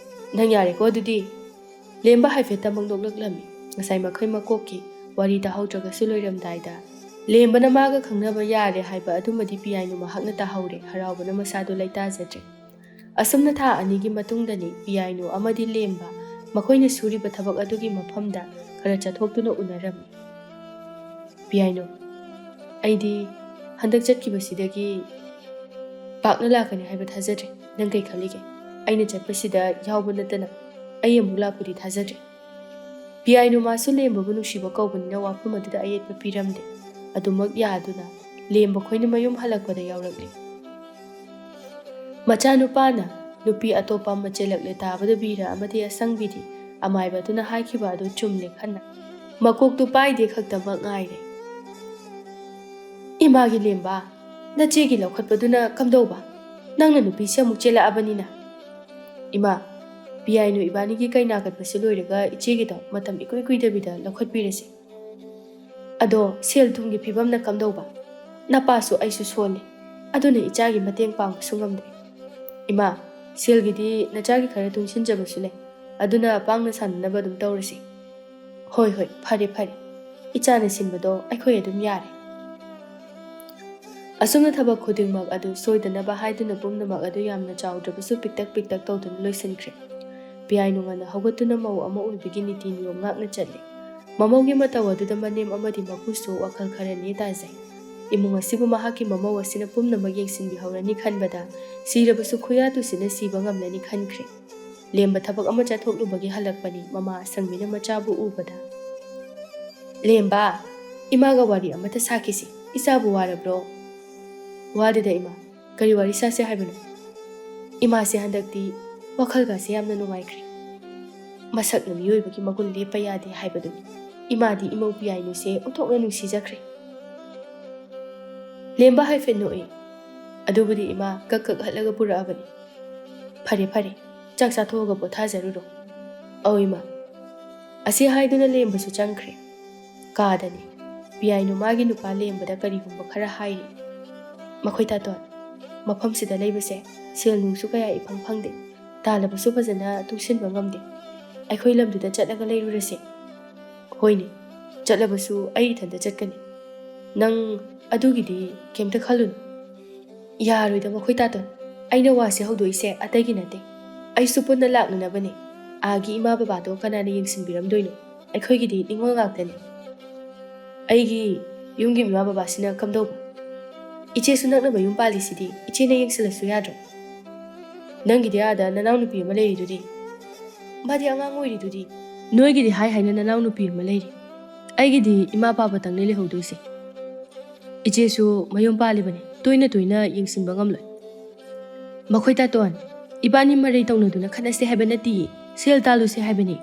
ꯅꯪ ꯌꯥꯔꯦꯀꯣ ꯑꯗꯨꯗꯤ꯫" ꯂꯦꯝꯕ ꯍꯥꯏꯐꯦꯠꯇꯃꯛ ꯅꯣꯛꯂꯛꯂꯝꯃꯤ꯫ ꯉꯁꯥꯏ ꯃꯈꯣꯏ ꯃꯀꯣꯛꯀꯤ ꯋꯥꯔꯤ ꯇꯥꯍꯧꯗ꯭ꯔꯒꯁꯨ ꯂꯣꯏꯔꯝꯗꯥꯏꯗ ꯂꯦꯝꯕꯅ ꯃꯥꯒ ꯈꯪꯅꯕ ꯌꯥꯔꯦ ꯍꯥꯏꯕ ꯑꯗꯨꯃꯗꯤ ꯄꯤꯌꯥꯏꯅꯨ ꯃꯍꯥꯛꯅ ꯇꯥꯍꯧꯔꯦ꯫ ꯍꯔꯥꯎꯕꯅ ꯃꯁꯥꯗꯨ ꯂꯩꯇꯥꯖꯗ꯭ꯔꯦ꯫ ꯑꯁꯨꯝꯅ ꯊꯥ ꯑꯅꯤꯒꯤ ꯃꯇꯨꯡꯗꯅꯤ ꯄꯤꯌꯥꯏꯅꯨ ꯑꯃꯗꯤ ꯂꯦꯝꯕ ꯃꯈꯣꯏꯅ ꯁꯨꯔꯤꯕ ꯊꯕꯛ ꯑꯗꯨꯒꯤ ꯃꯐꯝꯗ ꯈꯔ ꯆꯠꯊꯣꯛꯇꯨꯅ ꯎꯅꯔꯝꯃꯤ꯫ "ꯄꯤꯌꯥꯏꯅꯨ, ꯑꯩꯗꯤ ꯍꯟꯗꯛ ꯆꯠꯈꯤꯕꯁꯤꯗꯒꯤ ꯄꯥꯛꯅ ꯂꯥꯛꯀꯅꯤ ꯍꯥꯏꯕ ꯊꯥꯖꯗ꯭ꯔꯦ꯫ ꯅꯪ ꯀꯩ ꯈꯜꯂꯤꯒꯦ? ꯑꯩꯅ ꯆꯠꯄꯁꯤꯗ ꯌꯥꯎꯕ ꯅꯠꯇꯅ ꯑꯩ ꯑꯃꯨꯛ ꯂꯥꯛꯄꯗꯤ ꯊꯥꯖꯗ꯭ꯔꯦ꯫" ꯄꯤꯌꯥꯏꯅꯨ ꯃꯥꯁꯨ ꯂꯦꯝꯕꯕꯨ ꯅꯨꯡꯁꯤꯕ ꯀꯧꯕꯅꯤꯅ ꯋꯥꯐꯝ ꯑꯗꯨꯗ ꯑꯌꯦꯠꯄ ꯄꯤꯔꯝꯗꯦ꯫ ꯑꯗꯨꯃꯛ ꯌꯥꯗꯨꯅ ꯂꯦꯝꯕ ꯈꯣꯏꯅ ꯃꯌꯨꯝ ꯍꯜꯂꯛꯄꯗ ꯌꯥꯎꯔꯛꯂꯤ꯫ ꯃꯆꯥꯅꯨꯄꯥꯅ ꯅꯨꯄꯤ ꯑꯇꯣꯞꯄ ꯑꯃ ꯆꯦꯜꯂꯛꯂꯦ ꯇꯥꯕꯗ ꯕꯤꯔ ꯑꯃꯗꯤ ꯑꯁꯪꯕꯤꯗꯤ ꯑꯃꯥꯏꯕꯗꯨꯅ ꯍꯥꯏꯈꯤꯕ ꯑꯗꯨ ꯆꯨꯝꯂꯦ ꯈꯟꯅ ꯃꯀꯣꯛꯇꯨ ꯄꯥꯏꯗꯦ ꯈꯛꯇꯃꯛ ꯉꯥꯏꯔꯦ꯫ "ꯏꯃꯥꯒꯤ ꯂꯦꯝꯕ, ꯅꯆꯦꯒꯤ ꯂꯧꯈꯠꯄꯗꯨꯅ ꯀꯝꯗꯧꯕ? ꯅꯪꯅ ꯅꯨꯄꯤꯁꯦ ꯑꯃꯨꯛ ꯆꯦꯜꯂꯛꯑꯕꯅꯤꯅ꯫" "ꯏꯃꯥ, ꯄꯤꯌꯥꯏꯅꯨ ꯏꯕꯥꯅꯤꯒꯤ ꯀꯩꯅꯥ ꯀꯠꯄꯁꯦ ꯂꯣꯏꯔꯒ ꯏꯆꯦꯒꯤꯗꯣ ꯃꯇꯝ ꯏꯀꯨꯏ ꯀꯨꯏꯗꯕꯤꯗ ꯂꯧꯈꯠꯄꯤꯔꯁꯤ꯫ ꯑꯗꯣ ꯁꯦꯜ ꯊꯨꯝꯒꯤ ꯐꯤꯕꯝꯅ ꯀꯝꯗꯧꯕ? ꯅꯄꯥꯁꯨ ꯑꯩꯁꯨ ꯁꯣꯜꯂꯤ꯫ ꯑꯗꯨꯅ ꯏꯆꯥꯒꯤ ꯃꯇꯦꯡ ꯄꯥꯡꯕꯁꯨ ꯉꯝꯗ꯭ꯔꯦ꯫" "ꯏꯃꯥ, ꯁꯦꯜꯒꯤꯗꯤ ꯅꯆꯥꯒꯤ ꯈꯔ ꯇꯨꯡꯁꯤꯟꯖꯕꯁꯨ ꯂꯩ꯫ ꯑꯗꯨꯅ ꯄꯥꯡꯅ ꯁꯥꯟꯅꯅꯕ ꯑꯗꯨꯝ ꯇꯧꯔꯁꯤ꯫" "ꯍꯣꯏ, ꯍꯣꯏ, ꯐꯔꯦ, ꯐꯔꯦ꯫ ꯏꯆꯥꯅ ꯁꯤꯟꯕꯗꯣ ꯑꯩꯈꯣꯏ ꯑꯗꯨꯝ ꯌꯥꯔꯦ"꯫ ꯑꯁꯨꯝꯅ ꯊꯕꯛ ꯈꯨꯗꯤꯡꯃꯛ ꯑꯗꯨ ꯁꯣꯏꯗꯅꯕ ꯍꯥꯏꯗꯨꯅ ꯄꯨꯝꯅꯃꯛ ꯑꯗꯨ ꯌꯥꯝꯅ ꯆꯥꯎꯗ꯭ꯔꯕꯁꯨ ꯄꯤꯛꯇꯛ ꯄꯤꯛꯇꯛ ꯇꯧꯗꯨꯅ ꯂꯣꯏꯁꯤꯟꯈ꯭ꯔꯦ꯫ ꯄꯤꯌꯥꯏꯅꯨ ꯉꯟꯅ ꯍꯧꯒꯠꯇꯨꯅ ꯃꯧ ꯑꯃ ꯑꯣꯏꯕꯒꯤ ꯅꯤꯇꯤ ꯅꯤꯌꯣꯝ ꯉꯥꯛꯅ ꯆꯠꯂꯤ꯫ ꯃꯃꯧꯒꯤ ꯃꯇꯧ ꯑꯗꯨꯗ ꯃꯅꯦꯝ ꯑꯃꯗꯤ ꯃꯀꯨꯁꯨ ꯋꯥꯈꯜ ꯈꯔ ꯅꯦ ꯇꯥꯖꯩ꯫ ꯏꯃꯨꯡ ꯑꯁꯤꯕꯨ ꯃꯍꯥꯛꯀꯤ ꯃꯃꯧ ꯑꯁꯤꯅ ꯄꯨꯝꯅꯃꯛ ꯌꯦꯡꯁꯤꯟꯕꯤꯍꯧꯔꯅꯤ ꯈꯟꯕꯗ ꯁꯤꯔꯕꯁꯨ ꯈꯨꯌꯥ ꯇꯨꯁꯤꯅ ꯁꯤꯕ ꯉꯝꯂꯅꯤ ꯈꯟꯈ꯭ꯔꯦ꯫ ꯂꯦꯝꯕ ꯊꯕꯛ ꯑꯃ ꯆꯠꯊꯣꯛꯂꯨꯕꯒꯤ ꯍꯜꯂꯛꯄꯅꯤ꯫ ꯃꯃꯥ ꯑꯁꯪꯕꯤꯅ ꯃꯆꯥꯕꯨ ꯎꯕꯗ, "ꯂꯦꯝꯕ, ꯏꯃꯥꯒ ꯋꯥꯔꯤ ꯑꯃꯇ ꯁꯥꯈꯤꯁꯤ꯫ ꯏꯆꯥꯕꯨ ꯋꯥꯔꯕ꯭ꯔꯣ?" "ꯋꯥꯗꯦꯗ ꯏꯃꯥ꯫ ꯀꯔꯤ ꯋꯥꯔꯤ ꯁꯥꯁꯦ ꯍꯥꯏꯕꯅꯣ?" "ꯏꯃꯥꯁꯦ ꯍꯟꯗꯛꯇꯤ ꯋꯥꯈꯜꯒꯁꯦ ꯌꯥꯝꯅ ꯅꯨꯡꯉꯥꯏꯈ꯭ꯔꯦ꯫ ꯃꯁꯛꯅ ꯃꯤꯑꯣꯏꯕꯒꯤ ꯃꯒꯨꯟ ꯂꯦꯞꯄ ꯌꯥꯗꯦ ꯍꯥꯏꯕꯗꯨꯅꯤ꯫ ꯏꯃꯥꯗꯤ ꯏꯃꯧ ꯄꯤꯌꯥꯏꯅꯨꯁꯦ ꯑꯣꯟꯊꯣꯛꯅ ꯅꯨꯡꯁꯤꯖꯈ꯭ꯔꯦ"꯫ ꯂꯦꯝꯕ ꯍꯥꯏꯐꯦꯠ ꯅꯣꯛꯏ꯫ "ꯑꯗꯨꯕꯨꯗꯤ ꯏꯃꯥ ꯀꯛ ꯀꯛ ꯍꯠꯂꯒ ꯄꯨꯔꯛꯑꯕꯅꯤ꯫ ꯐꯔꯦ, ꯐꯔꯦ, ꯆꯥꯛ ꯆꯥꯊꯣꯛꯑꯒ ꯄꯣꯊꯥꯖꯔꯨꯔꯣ"꯫ "ꯑꯧ ꯏꯃꯥ"꯫ ꯑꯁꯤ ꯍꯥꯏꯗꯨꯅ ꯂꯦꯝꯕꯁꯨ ꯆꯪꯈ꯭ꯔꯦ꯫ ꯀꯥꯗꯅꯤ꯫ ꯄꯤꯌꯥꯏꯅꯨ ꯃꯥꯒꯤ ꯅꯨꯄꯥ ꯂꯦꯝꯕꯗ ꯀꯔꯤꯒꯨꯝꯕ ꯈꯔ ꯍꯥꯏꯔꯤ꯫ "ꯃꯈꯣꯏ ꯇꯥꯇꯣꯟ, ꯃꯐꯝꯁꯤꯗ ꯂꯩꯕꯁꯦ ꯁꯦꯜ ꯅꯨꯡꯁꯨ ꯀꯌꯥ ꯏꯐꯪ ꯐꯪꯗꯦ꯫ ꯇꯥꯜꯂꯕꯁꯨ ꯐꯖꯅ ꯇꯨꯡꯁꯤꯟꯕ ꯉꯝꯗꯦ꯫ ꯑꯩꯈꯣꯏ ꯂꯝꯗꯨꯗ ꯆꯠꯂꯒ ꯂꯩꯔꯨꯔꯁꯦ"꯫ "ꯍꯣꯏꯅꯦ, ꯆꯠꯂꯕꯁꯨ ꯑꯩ ꯏꯊꯟꯇ ꯆꯠꯀꯅꯤ꯫ ꯅꯪ ꯑꯗꯨꯒꯤꯗꯤ ꯀꯩꯝꯇ ꯈꯜꯂꯨꯅꯨ"꯫ "ꯌꯥꯔꯣꯏꯗ ꯃꯈꯣꯏ ꯇꯥꯇꯣꯟ꯫ ꯑꯩꯅ ꯋꯥꯁꯦ ꯍꯧꯗꯣꯛꯏꯁꯦ ꯑꯇꯩꯒꯤ ꯅꯠꯇꯦ꯫ ꯑꯩꯁꯨ ꯄꯨꯟꯅ ꯂꯥꯛꯅꯅꯕꯅꯦ꯫ ꯑꯥꯒꯤ ꯏꯃꯥ ꯕꯕꯥꯗꯣ ꯀꯅꯥꯅ ꯌꯦꯡꯁꯤꯟꯕꯤꯔꯝꯗꯣꯏꯅꯣ? ꯑꯩꯈꯣꯏꯒꯤꯗꯤ ꯅꯤꯉꯣꯜ ꯉꯥꯛꯇꯅꯤ"꯫ "ꯑꯩꯒꯤ ꯌꯨꯝꯒꯤ ꯏꯃꯥ ꯕꯕꯥꯁꯤꯅ ꯀꯝꯗꯧꯕ? ꯏꯆꯦꯁꯨ ꯅꯛꯅ ꯃꯌꯨꯝ ꯄꯥꯜꯂꯤꯁꯤꯗꯤ ꯏꯆꯦꯅ ꯌꯦꯡꯁꯤꯜꯂꯁꯨ ꯌꯥꯗ꯭ꯔꯣ? ꯅꯪꯒꯤꯗꯤ ꯑꯥꯗ ꯅꯅꯥꯎꯅꯨꯄꯤ ꯑꯃ ꯂꯩꯔꯤꯗꯨꯗꯤ꯫ ꯃꯥꯗꯤ ꯑꯉꯥꯡ ꯑꯣꯏꯔꯤꯗꯨꯗꯤ"꯫ "ꯅꯣꯏꯒꯤꯗꯤ ꯍꯥꯏ ꯍꯥꯏꯅ ꯅꯅꯥꯎꯅꯨꯄꯤ ꯑꯃ ꯂꯩꯔꯤ꯫ ꯑꯩꯒꯤꯗꯤ ꯏꯃꯥ ꯄꯥꯕꯇꯪꯅꯤ ꯂꯩꯍꯧꯗꯣꯏꯁꯦ꯫ ꯏꯆꯦꯁꯨ ꯃꯌꯨꯝ ꯄꯥꯜꯂꯤꯕꯅꯤ, ꯇꯣꯏꯅ ꯇꯣꯏꯅ ꯌꯦꯡꯁꯤꯟꯕ ꯉꯝꯂꯣꯏ"꯫ "ꯃꯈꯣꯏ ꯇꯥꯇꯣꯟ, ꯏꯕꯥꯅꯤ ꯃꯔꯩ ꯇꯧꯅꯗꯨꯅ ꯈꯠꯅꯁꯦ ꯍꯥꯏꯕ ꯅꯠꯇꯤꯌꯦ, ꯁꯦꯜ ꯇꯥꯜꯂꯨꯁꯦ ꯍꯥꯏꯕꯅꯤ"꯫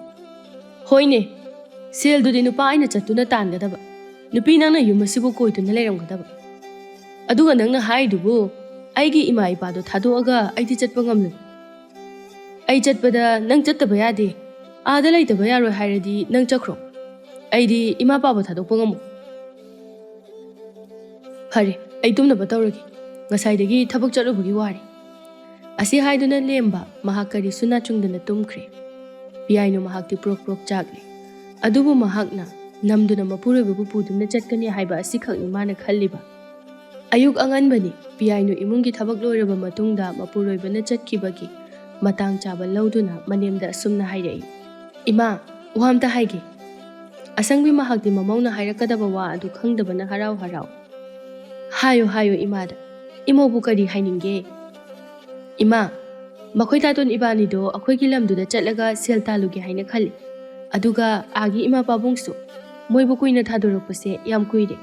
"ꯍꯣꯏꯅꯦ, ꯁꯦꯜꯗꯨꯗꯤ ꯅꯨꯄꯥ ꯑꯩꯅ ꯆꯠꯇꯨꯅ ꯇꯥꯟꯒꯗꯕ, ꯅꯨꯄꯤ ꯅꯪꯅ ꯌꯨꯝ ꯑꯁꯤꯕꯨ ꯀꯣꯏꯗꯨꯅ ꯂꯩꯔꯝꯒꯗꯕ꯫ ꯑꯗꯨꯒ ꯅꯪꯅ ꯍꯥꯏꯔꯤꯗꯨꯕꯨ ꯑꯩꯒꯤ ꯏꯃꯥ ꯏꯄꯥꯗꯣ ꯊꯥꯗꯣꯛꯑꯒ ꯑꯩꯗꯤ ꯆꯠꯄ ꯉꯝꯂꯣꯏ꯫ ꯑꯩ ꯆꯠꯄꯗ ꯅꯪ ꯆꯠꯇꯕ ꯌꯥꯗꯦ, ꯑꯥꯗ ꯂꯩꯇꯕ ꯌꯥꯔꯣꯏ ꯍꯥꯏꯔꯗꯤ ꯅꯪ ꯆꯠꯈ꯭ꯔꯣ꯫ ꯑꯩꯗꯤ ꯏꯃꯥ ꯄꯥꯕ ꯊꯥꯗꯣꯛꯄ ꯉꯝꯃꯣꯏ"꯫ "ꯐꯔꯦ, ꯑꯩ ꯇꯨꯝꯅꯕ ꯇꯧꯔꯒꯦ꯫ ꯉꯁꯥꯏꯗꯒꯤ ꯊꯕꯛ ꯆꯠꯂꯨꯕꯒꯤ ꯋꯥꯔꯦ"꯫ ꯑꯁꯤ ꯍꯥꯏꯗꯨꯅ ꯂꯦꯝꯕ ꯃꯍꯥꯛ ꯀꯔꯤꯁꯨ ꯅꯥꯆꯨꯡꯗꯅ ꯇꯨꯝꯈ꯭ꯔꯦ꯫ ꯄꯤꯌꯥꯏꯅꯨ ꯃꯍꯥꯛꯇꯤ ꯄ꯭ꯔꯣꯛ ꯄ꯭ꯔꯣꯛ ꯆꯥꯛꯂꯤ꯫ ꯑꯗꯨꯕꯨ ꯃꯍꯥꯛꯅ ꯅꯝꯗꯨꯅ ꯃꯄꯨꯔꯣꯏꯕꯕꯨ ꯄꯨꯗꯨꯅ ꯆꯠꯀꯅꯤ ꯍꯥꯏꯕ ꯑꯁꯤꯈꯛꯅꯤ ꯃꯥꯅ ꯈꯜꯂꯤꯕ꯫ ꯑꯌꯨꯛ ꯑꯉꯟꯕꯅꯤ꯫ ꯄꯤꯌꯥꯏꯅꯨ ꯏꯃꯨꯡꯒꯤ ꯊꯕꯛ ꯂꯣꯏꯔꯕ ꯃꯇꯨꯡꯗ ꯃꯄꯨꯔꯣꯏꯕꯅ ꯆꯠꯈꯤꯕꯒꯤ ꯃꯇꯥꯡ ꯆꯥꯕ ꯂꯧꯗꯨꯅ ꯃꯅꯦꯝꯗ ꯑꯁꯨꯝꯅ ꯍꯥꯏꯔꯛꯏ, "ꯏꯃꯥ, ꯋꯥ ꯑꯝꯇ ꯍꯥꯏꯒꯦ꯫" ꯑꯁꯪꯕꯤ ꯃꯍꯥꯛꯇꯤ ꯃꯃꯧꯅ ꯍꯥꯏꯔꯛꯀꯗꯕ ꯋꯥ ꯑꯗꯨ ꯈꯪꯗꯕꯅ ꯍꯔꯥꯎ ꯍꯔꯥꯎ, "ꯍꯥꯏꯌꯨ, ꯍꯥꯏꯌꯨ ꯏꯃꯥꯗ꯫ ꯏꯃꯧꯕꯨ ꯀꯔꯤ ꯍꯥꯏꯅꯤꯡꯒꯦ?" "ꯏꯃꯥ, ꯃꯈꯣꯏ ꯇꯥꯇꯣꯟ ꯏꯕꯥꯅꯤꯗꯣ ꯑꯩꯈꯣꯏꯒꯤ ꯂꯝꯗꯨꯗ ꯆꯠꯂꯒ ꯁꯦꯜ ꯇꯥꯜꯂꯨꯒꯦ ꯍꯥꯏꯅ ꯈꯜꯂꯤ꯫ ꯑꯗꯨꯒ ꯑꯥꯒꯤ ꯏꯃꯥ ꯄꯥꯕꯨꯡꯁꯨ꯫ ꯃꯣꯏꯕꯨ ꯀꯨꯏꯅ ꯊꯥꯗꯣꯔꯛꯄꯁꯦ ꯌꯥꯝ ꯀꯨꯏꯔꯦ꯫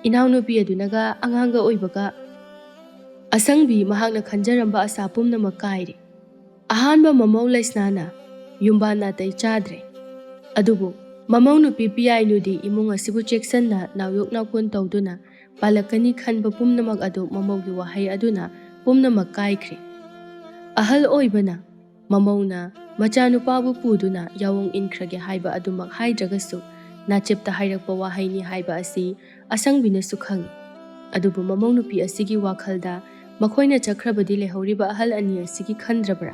ꯏꯅꯥꯎꯅꯨꯄꯤ ꯑꯗꯨꯅꯒ ꯑꯉꯥꯡꯒ ꯑꯣꯏꯕꯒ꯫" ꯑꯁꯪꯕꯤ ꯃꯍꯥꯛꯅ ꯈꯟꯖꯔꯝꯕ ꯑꯁꯥ ꯄꯨꯝꯅꯃꯛ ꯀꯥꯏꯔꯦ꯫ ꯑꯍꯥꯟꯕ ꯃꯃꯧ ꯂꯩꯁꯅꯥꯅ ꯌꯨꯝꯕꯥꯟ ꯅꯥꯇꯩ ꯆꯥꯗ꯭ꯔꯦ꯫ ꯑꯗꯨꯕꯨ ꯃꯃꯧ ꯅꯨꯄꯤ ꯄꯤꯌꯥꯏꯅꯨꯗꯤ ꯏꯃꯨꯡ ꯑꯁꯤꯕꯨ ꯆꯦꯛꯁꯟꯅ ꯅꯥꯎꯌꯣꯛ ꯅꯥꯎꯀꯣꯟ ꯇꯧꯗꯨꯅ ꯄꯥꯜꯂꯛꯀꯅꯤ ꯈꯟꯕ ꯄꯨꯝꯅꯃꯛ ꯑꯗꯨ ꯃꯃꯧꯒꯤ ꯋꯥꯍꯩ ꯑꯗꯨꯅ ꯄꯨꯝꯅꯃꯛ ꯀꯥꯏꯈ꯭ꯔꯦ꯫ ꯑꯍꯜ ꯑꯣꯏꯕꯅ ꯃꯃꯧꯅ ꯃꯆꯥꯅꯨꯄꯥꯕꯨ ꯄꯨꯗꯨꯅ ꯌꯥꯑꯣꯡ ꯏꯟꯈ꯭ꯔꯒꯦ ꯍꯥꯏꯕ ꯑꯗꯨꯃꯛ ꯍꯥꯏꯗ꯭ꯔꯒꯁꯨ, ꯅꯥꯆꯦꯞꯇ ꯍꯥꯏꯔꯛꯄ ꯋꯥꯍꯩꯅꯤ ꯍꯥꯏꯕ ꯑꯁꯤ ꯑꯁꯪꯕꯤꯅꯁꯨ ꯈꯪꯏ꯫ ꯑꯗꯨꯕꯨ ꯃꯃꯧ ꯅꯨꯄꯤ ꯑꯁꯤꯒꯤ ꯋꯥꯈꯜꯗ ꯃꯈꯣꯏꯅ ꯆꯠꯈ꯭ꯔꯕꯗꯤ ꯂꯩꯍꯧꯔꯤꯕ ꯑꯍꯜ ꯑꯅꯤ ꯑꯁꯤꯒꯤ ꯈꯟꯗ꯭ꯔꯕ꯭ꯔꯥ?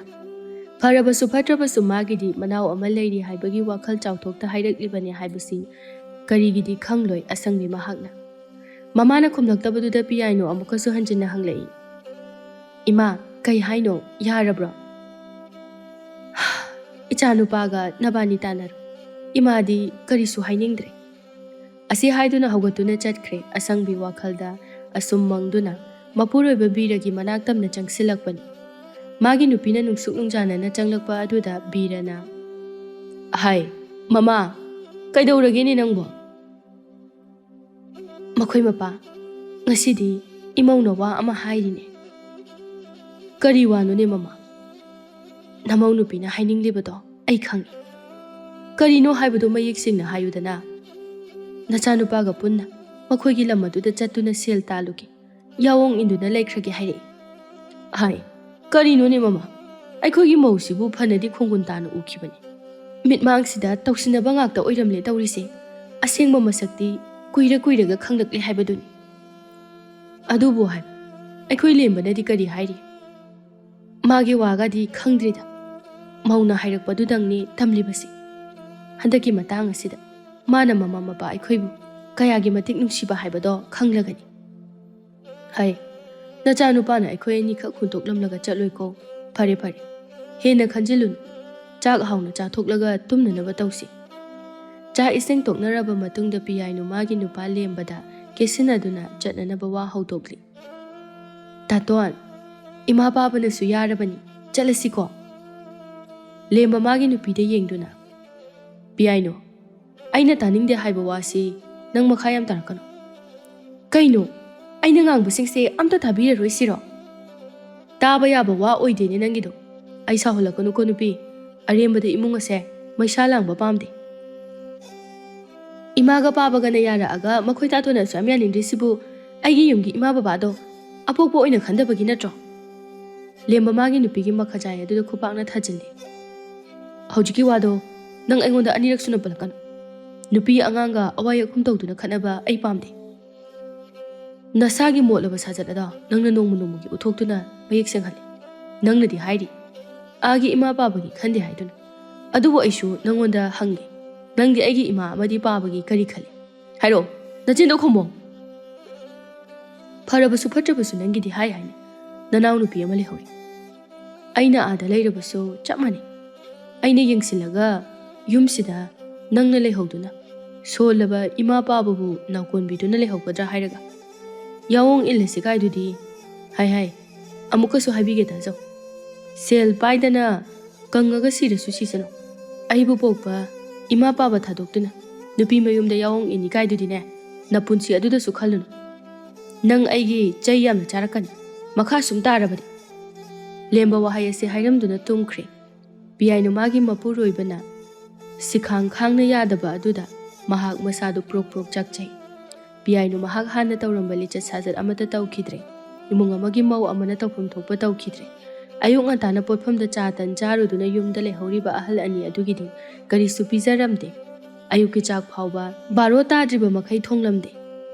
ꯐꯔꯕꯁꯨ ꯐꯠꯇ꯭ꯔꯕꯁꯨ ꯃꯥꯒꯤꯗꯤ ꯃꯅꯥꯎ ꯑꯃ ꯂꯩꯔꯤ ꯍꯥꯏꯕꯒꯤ ꯋꯥꯈꯜ ꯆꯥꯎꯊꯣꯛꯇ ꯍꯥꯏꯔꯛꯂꯤꯕꯅꯤ ꯍꯥꯏꯕꯁꯤ ꯀꯔꯤꯒꯤꯗꯤ ꯈꯪꯂꯣꯏ ꯑꯁꯪꯕꯤ ꯃꯍꯥꯛꯅ꯫ ꯃꯃꯥꯅ ꯈꯨꯝꯂꯛꯇꯕꯗꯨꯗ ꯄꯤꯌꯥꯏꯅꯨ ꯑꯃꯨꯛꯀꯁꯨ ꯍꯟꯖꯤꯟꯅ ꯍꯪꯂꯛꯏ, "ꯏꯃꯥ, ꯀꯩ ꯍꯥꯏꯅꯣ? ꯌꯥꯔꯕ꯭ꯔꯣ?" "ꯏꯆꯥꯅꯨꯄꯥꯒ ꯅꯕꯥꯅꯤ ꯇꯥꯟꯅꯔꯣ꯫ ꯏꯃꯥꯗꯤ ꯀꯔꯤꯁꯨ ꯍꯥꯏꯅꯤꯡꯗ꯭ꯔꯦ꯫" ꯑꯁꯤ ꯍꯥꯏꯗꯨꯅ ꯍꯧꯒꯠꯇꯨꯅ ꯆꯠꯈ꯭ꯔꯦ꯫ ꯑꯁꯪꯕꯤ ꯋꯥꯈꯜꯗ ꯑꯁꯨꯝ ꯃꯪꯗꯨꯅ ꯃꯄꯨꯔꯣꯏꯕ ꯕꯤꯔꯒꯤ ꯃꯅꯥꯛ ꯇꯝꯅ ꯆꯪꯁꯤꯜꯂꯛꯄꯅꯤ꯫ ꯃꯥꯒꯤ ꯅꯨꯄꯤꯅ ꯅꯨꯡꯁꯨꯛ ꯅꯨꯡꯖꯥꯅꯅ ꯆꯪꯂꯛꯄ ꯑꯗꯨꯗ ꯕꯤꯔꯅ, "ꯍꯥꯏ, ꯃꯃꯥ, ꯀꯩꯗꯧꯔꯒꯦꯅꯦ ꯅꯪꯕꯣ?" "ꯃꯈꯣꯏ ꯃꯄꯥ, ꯉꯁꯤꯗꯤ ꯏꯃꯧꯅ ꯋꯥ ꯑꯃ ꯍꯥꯏꯔꯤꯅꯦ꯫" "ꯀꯔꯤ ꯋꯥꯅꯣꯅꯦ ꯃꯃꯥ?" "ꯅꯃꯧ ꯅꯨꯄꯤꯅ ꯍꯥꯏꯅꯤꯡꯂꯤꯕꯗꯣ ꯑꯩ ꯈꯪꯏ꯫ ꯀꯔꯤꯅꯣ ꯍꯥꯏꯕꯗꯨ ꯃꯌꯦꯛ ꯁꯦꯡꯅ ꯍꯥꯏꯌꯨꯗꯅ꯫ ꯅꯆꯥꯅꯨꯄꯥꯒ ꯄꯨꯟꯅ ꯃꯈꯣꯏꯒꯤ ꯂꯝ ꯑꯗꯨꯗ ꯆꯠꯇꯨꯅ ꯁꯦꯜ ꯇꯥꯜꯂꯨꯒꯦ, ꯌꯥꯑꯣꯡ ꯏꯟꯗꯨꯅ ꯂꯩꯈ꯭ꯔꯒꯦ ꯍꯥꯏꯔꯛꯏ꯫ ꯍꯥꯏ, ꯀꯔꯤꯅꯣꯅꯦ ꯃꯃꯥ? ꯑꯩꯈꯣꯏꯒꯤ ꯃꯧꯁꯤꯕꯨ ꯐꯅꯗꯤ ꯈꯣꯡꯒꯨꯟ ꯇꯥꯅ ꯎꯈꯤꯕꯅꯤ꯫ ꯃꯤꯠꯃꯥꯡꯁꯤꯗ ꯇꯧꯁꯤꯟꯅꯕ ꯉꯥꯛꯇ ꯑꯣꯏꯔꯝꯂꯦ ꯇꯧꯔꯤꯁꯦ꯫ ꯑꯁꯦꯡꯕ ꯃꯁꯛꯇꯤ ꯀꯨꯏꯔ ꯀꯨꯏꯔꯒ ꯈꯪꯂꯛꯂꯦ ꯍꯥꯏꯕꯗꯨꯅꯤ꯫" "ꯑꯗꯨꯕꯨ ꯍꯥꯏ, ꯑꯩꯈꯣꯏ ꯂꯦꯝꯕꯅꯗꯤ ꯀꯔꯤ ꯍꯥꯏꯔꯤ? ꯃꯥꯒꯤ ꯋꯥꯒꯗꯤ ꯈꯪꯗ꯭ꯔꯤꯗ꯫ ꯃꯧꯅ ꯍꯥꯏꯔꯛꯄꯗꯨꯗꯪꯅꯤ ꯇꯝꯂꯤꯕꯁꯤ꯫ ꯍꯟꯗꯛꯀꯤ ꯃꯇꯥꯡ ꯑꯁꯤꯗ ꯃꯥꯅ ꯃꯃꯥ ꯃꯄꯥ ꯑꯩꯈꯣꯏꯕꯨ ꯀꯌꯥꯒꯤ ꯃꯇꯤꯛ ꯅꯨꯡꯁꯤꯕ ꯍꯥꯏꯕꯗꯣ ꯈꯪꯂꯒꯅꯤ꯫ ꯍꯩ, ꯅꯆꯥꯅꯨꯄꯥꯅ ꯑꯩꯈꯣꯏ ꯑꯅꯤꯈꯛ ꯍꯨꯟꯗꯣꯛꯂꯝꯂꯒ ꯆꯠꯂꯣꯏꯀꯣ꯫ ꯐꯔꯦ ꯐꯔꯦ, ꯍꯦꯟꯅ ꯈꯟꯖꯤꯜꯂꯨꯅꯨ꯫ ꯆꯥꯛ ꯍꯥꯎꯅ ꯆꯥꯊꯣꯛꯂꯒ ꯇꯨꯝꯅꯅꯕ ꯇꯧꯁꯤ꯫ ꯆꯥꯛ ꯏꯁꯤꯡ ꯇꯣꯛꯅꯔꯕ ꯃꯇꯨꯡꯗ ꯄꯤꯌꯥꯏꯅꯨ ꯃꯥꯒꯤ ꯅꯨꯄꯥ ꯂꯦꯝꯕꯗ ꯀꯦꯁꯤꯟꯅꯗꯨꯅ ꯆꯠꯅꯅꯕ ꯋꯥ ꯍꯧꯗꯣꯛꯂꯤ꯫ "ꯇꯥꯇꯣꯟ, ꯏꯃꯥ ꯄꯥꯕꯅꯁꯨ ꯌꯥꯔꯕꯅꯤ, ꯆꯠꯂꯁꯤꯀꯣ?" ꯂꯦꯝꯕ ꯃꯥꯒꯤ ꯅꯨꯄꯤꯗ ꯌꯦꯡꯗꯨꯅ, "ꯄꯤꯌꯥꯏꯅꯨ, ꯑꯩꯅ ꯇꯥꯅꯤꯡꯗꯦ ꯍꯥꯏꯕ ꯋꯥꯁꯤ ꯅꯪ ꯃꯈꯥ ꯌꯥꯝ ꯇꯥꯔꯛꯀꯅꯨ꯫ ꯀꯩꯅꯣ, ꯑꯩꯅ ꯉꯥꯡꯕꯁꯤꯡꯁꯦ ꯑꯝꯇ ꯇꯥꯕꯤꯔꯔꯣꯏꯁꯤꯔꯣ? ꯇꯥꯕ ꯌꯥꯕ ꯋꯥ ꯑꯣꯏꯗꯦꯅꯦ ꯅꯪꯒꯤꯗꯣ꯫ ꯑꯩ ꯁꯥꯎꯍꯜꯂꯛꯀꯅꯨꯀꯣ ꯅꯨꯄꯤ, ꯑꯔꯦꯝꯕꯗ ꯏꯃꯨꯡ ꯑꯁꯦ ꯃꯩꯁꯥ ꯂꯥꯡꯕ ꯄꯥꯝꯗꯦ꯫ ꯏꯃꯥꯒ ꯄꯥꯕꯒꯅ ꯌꯥꯔꯛꯑꯒ ꯃꯈꯣꯏ ꯇꯥꯇꯣꯟꯅꯁꯨ ꯌꯥꯝ ꯌꯥꯅꯤꯡꯗ꯭ꯔꯤꯁꯤꯕꯨ ꯑꯩꯒꯤ ꯌꯨꯝꯒꯤ ꯏꯃꯥ ꯕꯕꯥꯗꯣ ꯑꯄꯣꯛꯄ ꯑꯣꯏꯅ ꯈꯟꯗꯕꯒꯤ ꯅꯠꯇ꯭ꯔꯣ?" ꯂꯦꯝꯕ ꯃꯥꯒꯤ ꯅꯨꯄꯤꯒꯤ ꯃꯈꯖꯥꯏ ꯑꯗꯨꯗ ꯈꯨꯄꯥꯛꯅ ꯊꯥꯖꯤꯜꯂꯤ꯫ "ꯍꯧꯖꯤꯛꯀꯤ ꯋꯥꯗꯣ ꯅꯪ ꯑꯩꯉꯣꯟꯗ ꯑꯅꯤꯔꯛ ꯁꯨꯅ ꯄꯜꯂꯛꯀꯅꯨ꯫ ꯅꯨꯄꯤ ꯑꯉꯥꯡꯒ ꯑꯋꯥ ꯌꯥꯈꯨꯝ ꯇꯧꯗꯨꯅ ꯈꯠꯅꯕ ꯑꯩ ꯄꯥꯝꯗꯦ꯫ ꯅꯁꯥꯒꯤ ꯃꯣꯠꯂꯕ ꯁꯥꯖꯠ ꯑꯗꯣ ꯅꯪꯅ ꯅꯣꯡꯃ ꯅꯣꯡꯃꯒꯤ ꯎꯠꯊꯣꯛꯇꯨꯅ ꯃꯌꯦꯛ ꯁꯦꯡꯍꯜꯂꯤ꯫ ꯅꯪꯅꯗꯤ ꯍꯥꯏꯔꯤ, ꯑꯥꯒꯤ ꯏꯃꯥ ꯄꯥꯕꯒꯤ ꯈꯟꯗꯦ ꯍꯥꯏꯗꯨꯅ꯫ ꯑꯗꯨꯕꯨ ꯑꯩꯁꯨ ꯅꯪꯉꯣꯟꯗ ꯍꯪꯒꯦ, ꯅꯪꯗꯤ ꯑꯩꯒꯤ ꯏꯃꯥ ꯑꯃꯗꯤ ꯄꯥꯕꯒꯤ ꯀꯔꯤ ꯈꯜꯂꯤ? ꯍꯥꯏꯔꯛꯑꯣ, ꯅꯆꯤꯟꯗꯣ ꯈꯨꯝꯃꯣ꯫" "ꯐꯔꯕꯁꯨ ꯐꯠꯇ꯭ꯔꯕꯁꯨ ꯅꯪꯒꯤꯗꯤ ꯍꯥꯏ ꯍꯥꯏꯅ ꯅꯅꯥꯎꯅꯨꯄꯤ ꯑꯃ ꯂꯩꯍꯧꯔꯤ꯫ ꯑꯩꯅ ꯑꯥꯗ ꯂꯩꯔꯕꯁꯨ ꯆꯞ ꯃꯥꯟꯅꯩ꯫ ꯑꯩꯅ ꯌꯦꯡꯁꯤꯜꯂꯒ ꯌꯨꯝꯁꯤꯗ ꯅꯪꯅ ꯂꯩꯍꯧꯗꯨꯅ ꯁꯣꯜꯂꯕ ꯏꯃꯥ ꯄꯥꯕꯕꯨ ꯅꯥꯎꯀꯣꯟꯕꯤꯗꯨꯅ ꯂꯩꯍꯧꯒꯗ꯭ꯔꯥ ꯍꯥꯏꯔꯒ ꯌꯥꯑꯣꯡ ꯏꯜꯂꯁꯤ ꯀꯥꯏꯗꯨꯗꯤ꯫ ꯍꯥꯏ ꯍꯥꯏ, ꯑꯃꯨꯛꯀꯁꯨ ꯍꯥꯏꯕꯤꯒꯦ ꯇꯥꯖꯧ꯫ ꯁꯦꯜ ꯄꯥꯏꯗꯅ ꯀꯪꯉꯒ ꯁꯤꯔꯁꯨ ꯁꯤꯁꯅꯨ, ꯑꯩꯕꯨ ꯄꯣꯛꯄ ꯏꯃꯥ ꯄꯥꯕ ꯊꯥꯗꯣꯛꯇꯨꯅ ꯅꯨꯄꯤ ꯃꯌꯨꯝꯗ ꯌꯥꯑꯣꯡ ꯏꯟꯅꯤ ꯀꯥꯏꯗꯨꯗꯤꯅꯦ, ꯅꯄꯨꯟꯁꯤ ꯑꯗꯨꯗꯁꯨ ꯈꯜꯂꯨꯅꯨ꯫ ꯅꯪ ꯑꯩꯒꯤ ꯆꯩ ꯌꯥꯝꯅ ꯆꯥꯔꯛꯀꯅꯤ, ꯃꯈꯥ ꯁꯨꯝ ꯇꯥꯔꯕꯗꯤ꯫" ꯂꯦꯝꯕ ꯋꯥꯍꯩ ꯑꯁꯤ ꯍꯥꯏꯔꯝꯗꯨꯅ ꯇꯨꯝꯈ꯭ꯔꯦ꯫ ꯄꯤꯌꯥꯏꯅꯨ ꯃꯥꯒꯤ ꯃꯄꯨꯔꯣꯏꯕꯅ ꯁꯤꯈꯥꯡ ꯈꯥꯡꯅ ꯌꯥꯗꯕ ꯑꯗꯨꯗ ꯃꯍꯥꯛ ꯃꯁꯥꯗꯨ ꯄ꯭ꯔꯣꯛ ꯄ꯭ꯔꯣꯛ ꯆꯥꯛꯆꯩ꯫ ꯄꯤꯌꯥꯏꯅꯨ ꯃꯍꯥꯛ ꯍꯥꯟꯅ ꯇꯧꯔꯝꯕ ꯂꯤꯆꯠ ꯁꯥꯖꯠ ꯑꯃꯠꯇ ꯇꯧꯈꯤꯗ꯭ꯔꯦ꯫ ꯏꯃꯨꯡ ꯑꯃꯒꯤ ꯃꯧ ꯑꯃꯅ ꯇꯧꯐꯝ ꯊꯣꯛꯄ ꯇꯧꯈꯤꯗ꯭ꯔꯦ꯫ ꯑꯌꯨꯛ ꯉꯟꯇꯥꯅ ꯄꯣꯠꯐꯝꯗ ꯆꯥ ꯇꯟ ꯆꯥꯔꯨꯗꯨꯅ ꯌꯨꯝꯗ ꯂꯩꯍꯧꯔꯤꯕ ꯑꯍꯜ ꯑꯅꯤ ꯑꯗꯨꯒꯤꯗꯤ ꯀꯔꯤꯁꯨ ꯄꯤꯖꯔꯝꯗꯦ꯫ ꯑꯌꯨꯛꯀꯤ ꯆꯥꯛ ꯐꯥꯎꯕ ꯕꯥꯔꯣ ꯇꯥꯗ꯭ꯔꯤꯕ ꯃꯈꯩ ꯊꯣꯡꯂꯝꯗꯦ꯫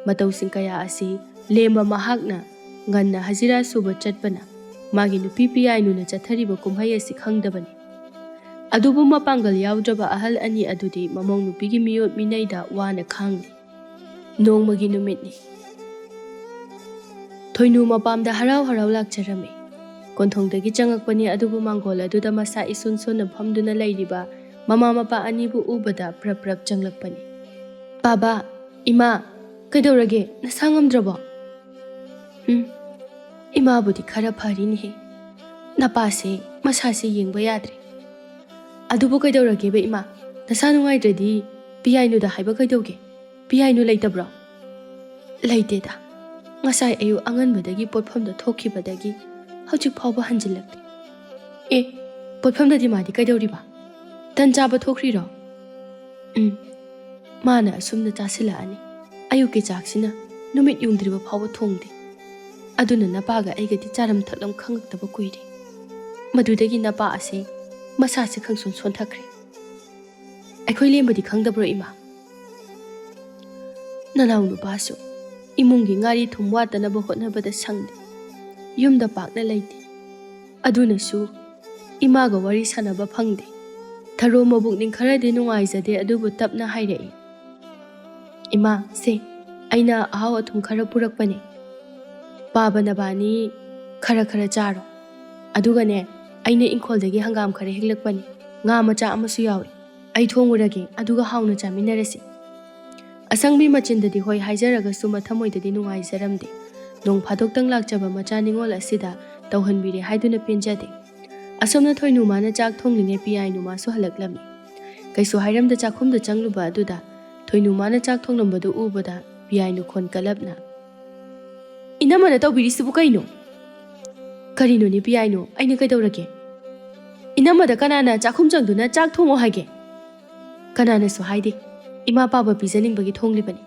ꯃꯇꯧꯁꯤꯡ ꯀꯌꯥ ꯑꯁꯤ ꯂꯦꯝꯕ ꯃꯍꯥꯛꯅ ꯉꯟꯅ ꯍꯖꯤꯔꯥ ꯁꯨꯕ ꯆꯠꯄꯅ ꯃꯥꯒꯤ ꯅꯨꯄꯤ ꯄꯤꯌꯥꯏꯅꯨꯅ ꯆꯠꯊꯔꯤꯕ ꯀꯨꯝꯍꯩ ꯑꯁꯤ ꯈꯪꯗꯕꯅꯤ꯫ ꯑꯗꯨꯕꯨ ꯃꯄꯥꯡꯒꯜ ꯌꯥꯎꯗ꯭ꯔꯕ ꯑꯍꯜ ꯑꯅꯤ ꯑꯗꯨꯗꯤ ꯃꯃꯧ ꯅꯨꯄꯤꯒꯤ ꯃꯤꯑꯣꯠ ꯃꯤꯅꯩꯗ ꯋꯥꯅ ꯈꯥꯡꯂꯤ꯫ ꯅꯣꯡꯃꯒꯤ ꯅꯨꯃꯤꯠꯅꯤ꯫ ꯊꯣꯏꯅꯨ ꯃꯄꯥꯝꯗ ꯍꯔꯥꯎ ꯍꯔꯥꯎ ꯂꯥꯛꯆꯔꯝꯃꯤ꯫ ꯀꯣꯟꯊꯣꯡꯗꯒꯤ ꯆꯪꯉꯛꯄꯅꯤ, ꯑꯗꯨꯕꯨ ꯃꯥꯡꯒꯣꯜ ꯑꯗꯨꯗ ꯃꯁꯥ ꯏꯁꯣꯟ ꯁꯣꯟꯅ ꯐꯝꯗꯨꯅ ꯂꯩꯔꯤꯕ ꯃꯃꯥ ꯃꯄꯥ ꯑꯅꯤꯕꯨ ꯎꯕꯗ ꯄ꯭ꯔꯞ ꯄ꯭ꯔꯞ ꯆꯪꯂꯛꯄꯅꯤ꯫ "ꯕꯥꯕꯥ, ꯏꯃꯥ, ꯀꯩꯗꯧꯔꯒꯦ? ꯅꯁꯥ ꯉꯝꯗ꯭ꯔꯕꯣ?" "ꯎꯝ, ꯏꯃꯥꯕꯨꯗꯤ ꯈꯔ ꯐꯔꯤꯅꯦꯍꯦ꯫ ꯅꯄꯥꯁꯦ ꯃꯁꯥꯁꯦ ꯌꯦꯡꯕ ꯌꯥꯗ꯭ꯔꯦ꯫ ꯑꯗꯨꯕꯨ ꯀꯩꯗꯧꯔꯒꯦꯕ ꯏꯃꯥ? ꯅꯁꯥ ꯅꯨꯡꯉꯥꯏꯇ꯭ꯔꯗꯤ ꯄꯤꯌꯥꯏꯅꯨꯗ ꯍꯥꯏꯕ ꯀꯩꯗꯧꯒꯦ? ꯄꯤꯌꯥꯏꯅꯨ ꯂꯩꯇꯕ꯭ꯔꯣ?" "ꯂꯩꯇꯦꯗ꯫ ꯉꯁꯥꯏ ꯑꯌꯨꯛ ꯑꯉꯟꯕꯗꯒꯤ ꯄꯣꯠꯐꯝꯗ ꯊꯣꯛꯈꯤꯕꯗꯒꯤ ꯍꯧꯖꯤꯛ ꯐꯥꯎꯕ ꯍꯟꯖꯤꯜꯂꯛꯇꯦ꯫" "ꯑꯦ, ꯄꯣꯠꯐꯝꯗꯗꯤ ꯃꯥꯗꯤ ꯀꯩꯗꯧꯔꯤꯕ? ꯇꯟ ꯆꯥꯕ ꯊꯣꯛꯈ꯭ꯔꯤꯔꯣ?" "ꯎꯝ, ꯃꯥꯅ ꯑꯁꯨꯝꯅ ꯆꯥꯁꯤꯜꯂꯛꯑꯅꯤ꯫ ꯑꯌꯨꯛꯀꯤ ꯆꯥꯛꯁꯤꯅ ꯅꯨꯃꯤꯠ ꯌꯨꯡꯗ꯭ꯔꯤꯕ ꯐꯥꯎꯕ ꯊꯣꯡꯗꯦ꯫ ꯑꯗꯨꯅ ꯅꯄꯥꯒ ꯑꯩꯒꯗꯤ ꯆꯥꯔꯝ ꯊꯛꯂꯝ ꯈꯪꯉꯛꯇꯕ ꯀꯨꯏꯔꯦ꯫ ꯃꯗꯨꯗꯒꯤ ꯅꯄꯥ ꯑꯁꯦ ꯃꯁꯥꯁꯦ ꯈꯪꯁꯣꯟ ꯁꯣꯟꯊꯈ꯭ꯔꯦ꯫" "ꯑꯩꯈꯣꯏ ꯂꯦꯝꯕꯗꯤ ꯈꯪꯗꯕ꯭ꯔꯣ ꯏꯃꯥ?" "ꯅꯅꯥꯎ ꯅꯨꯄꯥꯁꯨ ꯏꯃꯨꯡꯒꯤ ꯉꯥꯔꯤ ꯊꯨꯝ ꯋꯥꯠꯇꯅꯕ ꯍꯣꯠꯅꯕꯗ ꯁꯪꯗꯦ꯫ ꯌꯨꯝꯗ ꯄꯥꯛꯅ ꯂꯩꯇꯦ꯫ ꯑꯗꯨꯅꯁꯨ ꯏꯃꯥꯒ ꯋꯥꯔꯤ ꯁꯥꯟꯅꯕ ꯐꯪꯗꯦ꯫ ꯊꯔꯣ ꯃꯕꯨꯛꯅꯤꯡ ꯈꯔꯗꯤ ꯅꯨꯡꯉꯥꯏꯖꯗꯦ, ꯑꯗꯨꯕꯨ ꯇꯞꯅ ꯍꯥꯏꯔꯛꯏ꯫ ꯏꯃꯥ, ꯁꯦ, ꯑꯩꯅ ꯑꯍꯥꯎ ꯑꯊꯨꯝ ꯈꯔ ꯄꯨꯔꯛꯄꯅꯦ꯫ ꯄꯥꯕ ꯅꯕꯥꯅꯤ ꯈꯔ ꯈꯔ ꯆꯥꯔꯣ꯫ ꯑꯗꯨꯒꯅꯦ, ꯑꯩꯅ ꯏꯪꯈꯣꯜꯗꯒꯤ ꯍꯪꯒꯥꯝ ꯈꯔ ꯍꯦꯛꯂꯛꯄꯅꯦ꯫ ꯉꯥ ꯃꯆꯥ ꯑꯃꯁꯨ ꯌꯥꯎꯏ꯫ ꯑꯩ ꯊꯣꯡꯉꯨꯔꯒꯦ, ꯑꯗꯨꯒ ꯍꯥꯎꯅ ꯆꯥꯃꯤꯟꯅꯔꯁꯤ꯫" ꯑꯁꯪꯕꯤ ꯃꯆꯤꯟꯗꯗꯤ ꯍꯣꯏ ꯍꯥꯏꯖꯔꯒꯁꯨ ꯃꯊꯃꯣꯏꯗꯗꯤ ꯅꯨꯡꯉꯥꯏꯖꯔꯝꯗꯦ꯫ ꯅꯣꯡ ꯐꯥꯗꯣꯛꯇꯪ ꯂꯥꯛꯆꯕ ꯃꯆꯥ ꯅꯤꯉꯣꯜ ꯑꯁꯤꯗ ꯇꯧꯍꯟꯕꯤꯔꯦ ꯍꯥꯏꯗꯨꯅ ꯄꯦꯟꯖꯗꯦ꯫ ꯑꯁꯣꯝꯅ ꯊꯣꯏꯅꯨ ꯃꯥꯅ ꯆꯥꯛ ꯊꯣꯡꯂꯤꯉꯩ ꯄꯤꯌꯥꯏꯅꯨ ꯃꯥꯁꯨ ꯍꯜꯂꯛꯂꯝꯃꯤ꯫ ꯀꯩꯁꯨ ꯍꯥꯏꯔꯝꯗ ꯆꯥꯛꯈꯨꯝꯗ ꯆꯪꯂꯨꯕ ꯑꯗꯨꯗ ꯊꯣꯏꯅꯨ ꯃꯥꯅ ꯆꯥꯛ ꯊꯣꯡꯂꯝꯕꯗꯨ ꯎꯕꯗ ꯄꯤꯌꯥꯏꯅꯨ ꯈꯣꯟ ꯀꯜꯂꯞꯅ, "ꯏꯅꯝꯃꯅ ꯇꯧꯕꯤꯔꯤꯁꯤꯕꯨ ꯀꯩꯅꯣ?" "ꯀꯔꯤꯅꯣꯅꯦ ꯄꯤꯌꯥꯏꯅꯨ, ꯑꯩꯅ ꯀꯩꯗꯧꯔꯒꯦ? ꯏꯅꯝꯃꯗ ꯀꯅꯥꯅ ꯆꯥꯛꯈꯨꯝ ꯆꯪꯗꯨꯅ ꯆꯥꯛ ꯊꯣꯡꯉꯣ ꯍꯥꯏꯒꯦ? ꯀꯅꯥꯅꯁꯨ ꯍꯥꯏꯗꯦ꯫ ꯏꯃꯥ ꯄꯥꯕ ꯄꯤꯖꯅꯤꯡꯕꯒꯤ ꯊꯣꯡꯂꯤꯕꯅꯤ꯫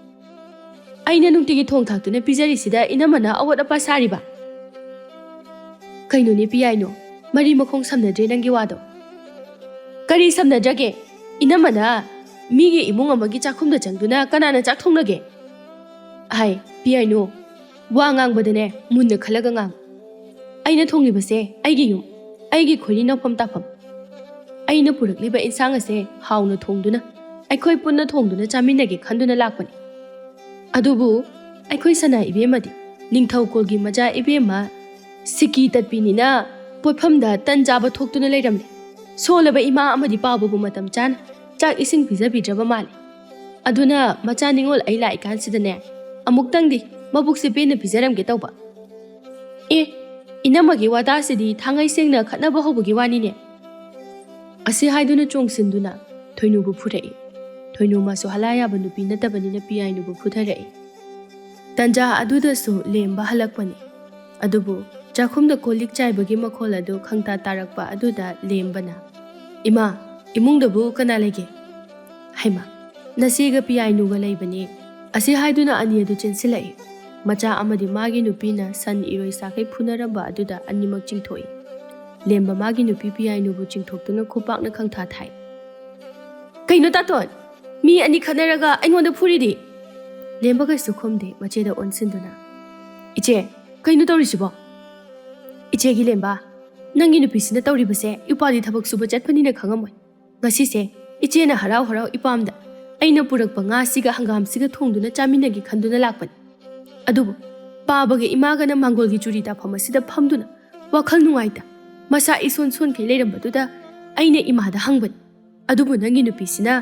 ꯑꯩꯅ ꯅꯨꯡꯇꯤꯒꯤ ꯊꯣꯡ ꯊꯥꯛꯇꯨꯅ ꯄꯤꯖꯔꯤꯁꯤꯗ ꯏꯅꯝꯃꯅ ꯑꯋꯥꯠ ꯑꯄꯥ ꯁꯥꯔꯤꯕ? ꯀꯩꯅꯣꯅꯦ ꯄꯤꯌꯥꯏꯅꯣ, ꯃꯔꯤ ꯃꯈꯣꯡ ꯁꯝꯅꯗ꯭ꯔꯦ ꯅꯪꯒꯤ ꯋꯥꯗꯣ꯫ ꯀꯔꯤ ꯁꯝꯅꯗ꯭ꯔꯒꯦ? ꯏꯅꯝꯃꯅ ꯃꯤꯒꯤ ꯏꯃꯨꯡ ꯑꯃꯒꯤ ꯆꯥꯛꯈꯨꯝꯗ ꯆꯪꯗꯨꯅ ꯀꯅꯥꯅ ꯆꯥꯛ ꯊꯣꯡꯅꯒꯦ?" ꯍꯥꯏ, ꯄꯤꯌꯥꯏꯅꯣ, ꯋꯥ ꯉꯥꯡꯕꯗꯅꯦ ꯃꯨꯟꯅ ꯈꯜꯂꯒ ꯉꯥꯡ꯫ ꯑꯩꯅ ꯊꯣꯡꯂꯤꯕꯁꯦ ꯑꯩꯒꯤ ꯌꯨꯝ, ꯑꯩꯒꯤ ꯈꯣꯏꯔꯤ ꯅꯧꯐꯝ ꯇꯥꯐꯝ꯫ ꯑꯩꯅ ꯄꯨꯔꯛꯂꯤꯕ ꯏꯟꯁꯥꯡ ꯑꯁꯦ ꯍꯥꯎꯅ ꯊꯣꯡꯗꯨꯅ ꯑꯩꯈꯣꯏ ꯄꯨꯟꯅ ꯊꯣꯡꯗꯨꯅ ꯆꯥꯃꯤꯟꯅꯒꯦ ꯈꯟꯗꯨꯅ ꯂꯥꯛꯄꯅꯤ꯫ ꯑꯗꯨꯕꯨ ꯑꯩꯈꯣꯏ ꯁꯅꯥ ꯏꯕꯦꯝꯃꯗꯤ ꯅꯤꯡꯊꯧ ꯀꯨꯜꯒꯤ ꯃꯆꯥ ꯏꯕꯦꯝꯃ ꯁꯤꯀꯤ ꯇꯠꯄꯤꯅꯤꯅ ꯄꯣꯠꯐꯝꯗ ꯇꯟ ꯆꯥꯕ ꯊꯣꯛꯇꯨꯅ ꯂꯩꯔꯝꯂꯦ꯫ ꯁꯣꯜꯂꯕ ꯏꯃꯥ ꯑꯃꯗꯤ ꯄꯥꯕꯕꯨ ꯃꯇꯝ ꯆꯥꯅ ꯆꯥꯛ ꯏꯁꯤꯡ ꯄꯤꯖꯕꯤꯗ꯭ꯔꯕ ꯃꯥꯜꯂꯦ꯫ ꯑꯗꯨꯅ ꯃꯆꯥ ꯅꯤꯉꯣꯜ ꯑꯩ ꯂꯥꯛꯏꯀꯥꯟꯁꯤꯗꯅꯦ, ꯑꯃꯨꯛꯇꯪꯗꯤ ꯃꯕꯨꯛꯁꯦ ꯄꯦꯟꯅ ꯄꯤꯖꯔꯝꯒꯦ ꯇꯧꯕ꯫ ꯑꯦ, ꯏꯅꯝꯃꯒꯤ ꯋꯥꯇꯥꯁꯤꯗꯤ ꯊꯥꯡꯉꯩ ꯁꯦꯡꯅ ꯈꯠꯅꯕ ꯍꯧꯕꯒꯤ ꯋꯥꯅꯤꯅꯦ꯫ ꯑꯁꯤ ꯍꯥꯏꯗꯨꯅ ꯆꯣꯡꯁꯤꯟꯗꯨꯅ ꯊꯣꯏꯅꯨꯕꯨ ꯐꯨꯔꯛꯏ꯫ ꯊꯣꯏꯅꯨ ꯃꯥꯁꯨ ꯍꯂꯥ ꯌꯥꯕ ꯅꯨꯄꯤ ꯅꯠꯇꯕꯅꯤꯅ ꯄꯤꯌꯥꯏꯅꯨꯕꯨ ꯐꯨꯊꯔꯛꯏ꯫ ꯇꯟꯖꯥ ꯑꯗꯨꯗꯁꯨ ꯂꯦꯝꯕ ꯍꯜꯂꯛꯄꯅꯤ꯫ ꯑꯗꯨꯕꯨ ꯆꯥꯛꯈꯨꯝꯗ ꯀꯣꯜ ꯂꯤꯛ ꯆꯥꯏꯕꯒꯤ ꯃꯈꯣꯜ ꯑꯗꯨ ꯈꯪꯇꯥ ꯇꯥꯔꯛꯄ ꯑꯗꯨꯗ ꯂꯦꯝꯕꯅ, "ꯏꯃꯥ, ꯏꯃꯨꯡꯗꯕꯨ ꯀꯅꯥ ꯂꯩꯒꯦ?" "ꯍꯩꯃꯥ, ꯅꯆꯦꯒ ꯄꯤꯌꯥꯏꯅꯨꯒ ꯂꯩꯕꯅꯦ꯫" ꯑꯁꯤ ꯍꯥꯏꯗꯨꯅ ꯑꯅꯤ ꯑꯗꯨ ꯆꯦꯟꯁꯤꯜꯂꯛꯏ꯫ ꯃꯆꯥ ꯑꯃꯗꯤ ꯃꯥꯒꯤ ꯅꯨꯄꯤꯅ ꯁꯟ ꯏꯔꯣꯏ ꯁꯥꯈꯩ ꯐꯨꯅꯔꯝꯕ ꯑꯗꯨꯗ ꯑꯅꯤꯃꯛ ꯆꯤꯡꯊꯣꯛꯏ꯫ ꯂꯦꯝꯕ ꯃꯥꯒꯤ ꯅꯨꯄꯤ ꯄꯤꯌꯥꯏꯅꯨꯕꯨ ꯆꯤꯡꯊꯣꯛꯇꯨꯅ ꯈꯨꯄꯥꯛꯅ ꯈꯪꯊꯥ ꯊꯥꯏ꯫ "ꯀꯩꯅꯣ ꯇꯥꯇꯣꯟ? ꯃꯤ ꯑꯅꯤ ꯈꯠꯅꯔꯒ ꯑꯩꯉꯣꯟꯗ ꯐꯨꯔꯤꯗꯤ?" ꯂꯦꯝꯕ ꯀꯩꯁꯨ ꯈꯨꯝꯗꯦ, ꯃꯆꯦꯗ ꯑꯣꯟꯁꯤꯟꯗꯨꯅ, "ꯏꯆꯦ, ꯀꯩꯅꯣ ꯇꯧꯔꯤꯁꯤꯕꯣ?" "ꯏꯆꯦꯒꯤ ꯂꯦꯝꯕ, ꯅꯪꯒꯤ ꯅꯨꯄꯤꯁꯤꯅ ꯇꯧꯔꯤꯕꯁꯦ ꯏꯄꯥꯗꯤ ꯊꯕꯛ ꯁꯨꯕ ꯆꯠꯄꯅꯤꯅ ꯈꯪꯉꯝꯃꯣꯏ꯫ ꯉꯁꯤꯁꯦ ꯏꯆꯦꯅ ꯍꯔꯥꯎ ꯍꯔꯥꯎ ꯏꯄꯥꯝꯗ ꯑꯩꯅ ꯄꯨꯔꯛꯄ ꯉꯥꯁꯤꯒ ꯍꯪꯒꯥꯝꯁꯤꯒ ꯊꯣꯡꯗꯨꯅ ꯆꯥꯃꯤꯟꯅꯒꯦ ꯈꯟꯗꯨꯅ ꯂꯥꯛꯄꯅꯤ꯫ ꯑꯗꯨꯕꯨ ꯄꯥꯕꯒ ꯏꯃꯥꯒꯅ ꯃꯥꯡꯒꯣꯜꯒꯤ ꯆꯨꯔꯤ ꯇꯥꯐꯝ ꯑꯁꯤꯗ ꯐꯝꯗꯨꯅ ꯋꯥꯈꯜ ꯅꯨꯡꯉꯥꯏꯇ ꯃꯁꯥ ꯏꯁꯣꯟ ꯁꯣꯟꯈꯩ ꯂꯩꯔꯝꯕꯗꯨꯗ ꯑꯩꯅ ꯏꯃꯥꯗ ꯍꯪꯕꯅꯤ꯫ ꯑꯗꯨꯕꯨ ꯅꯪꯒꯤ ꯅꯨꯄꯤꯁꯤꯅ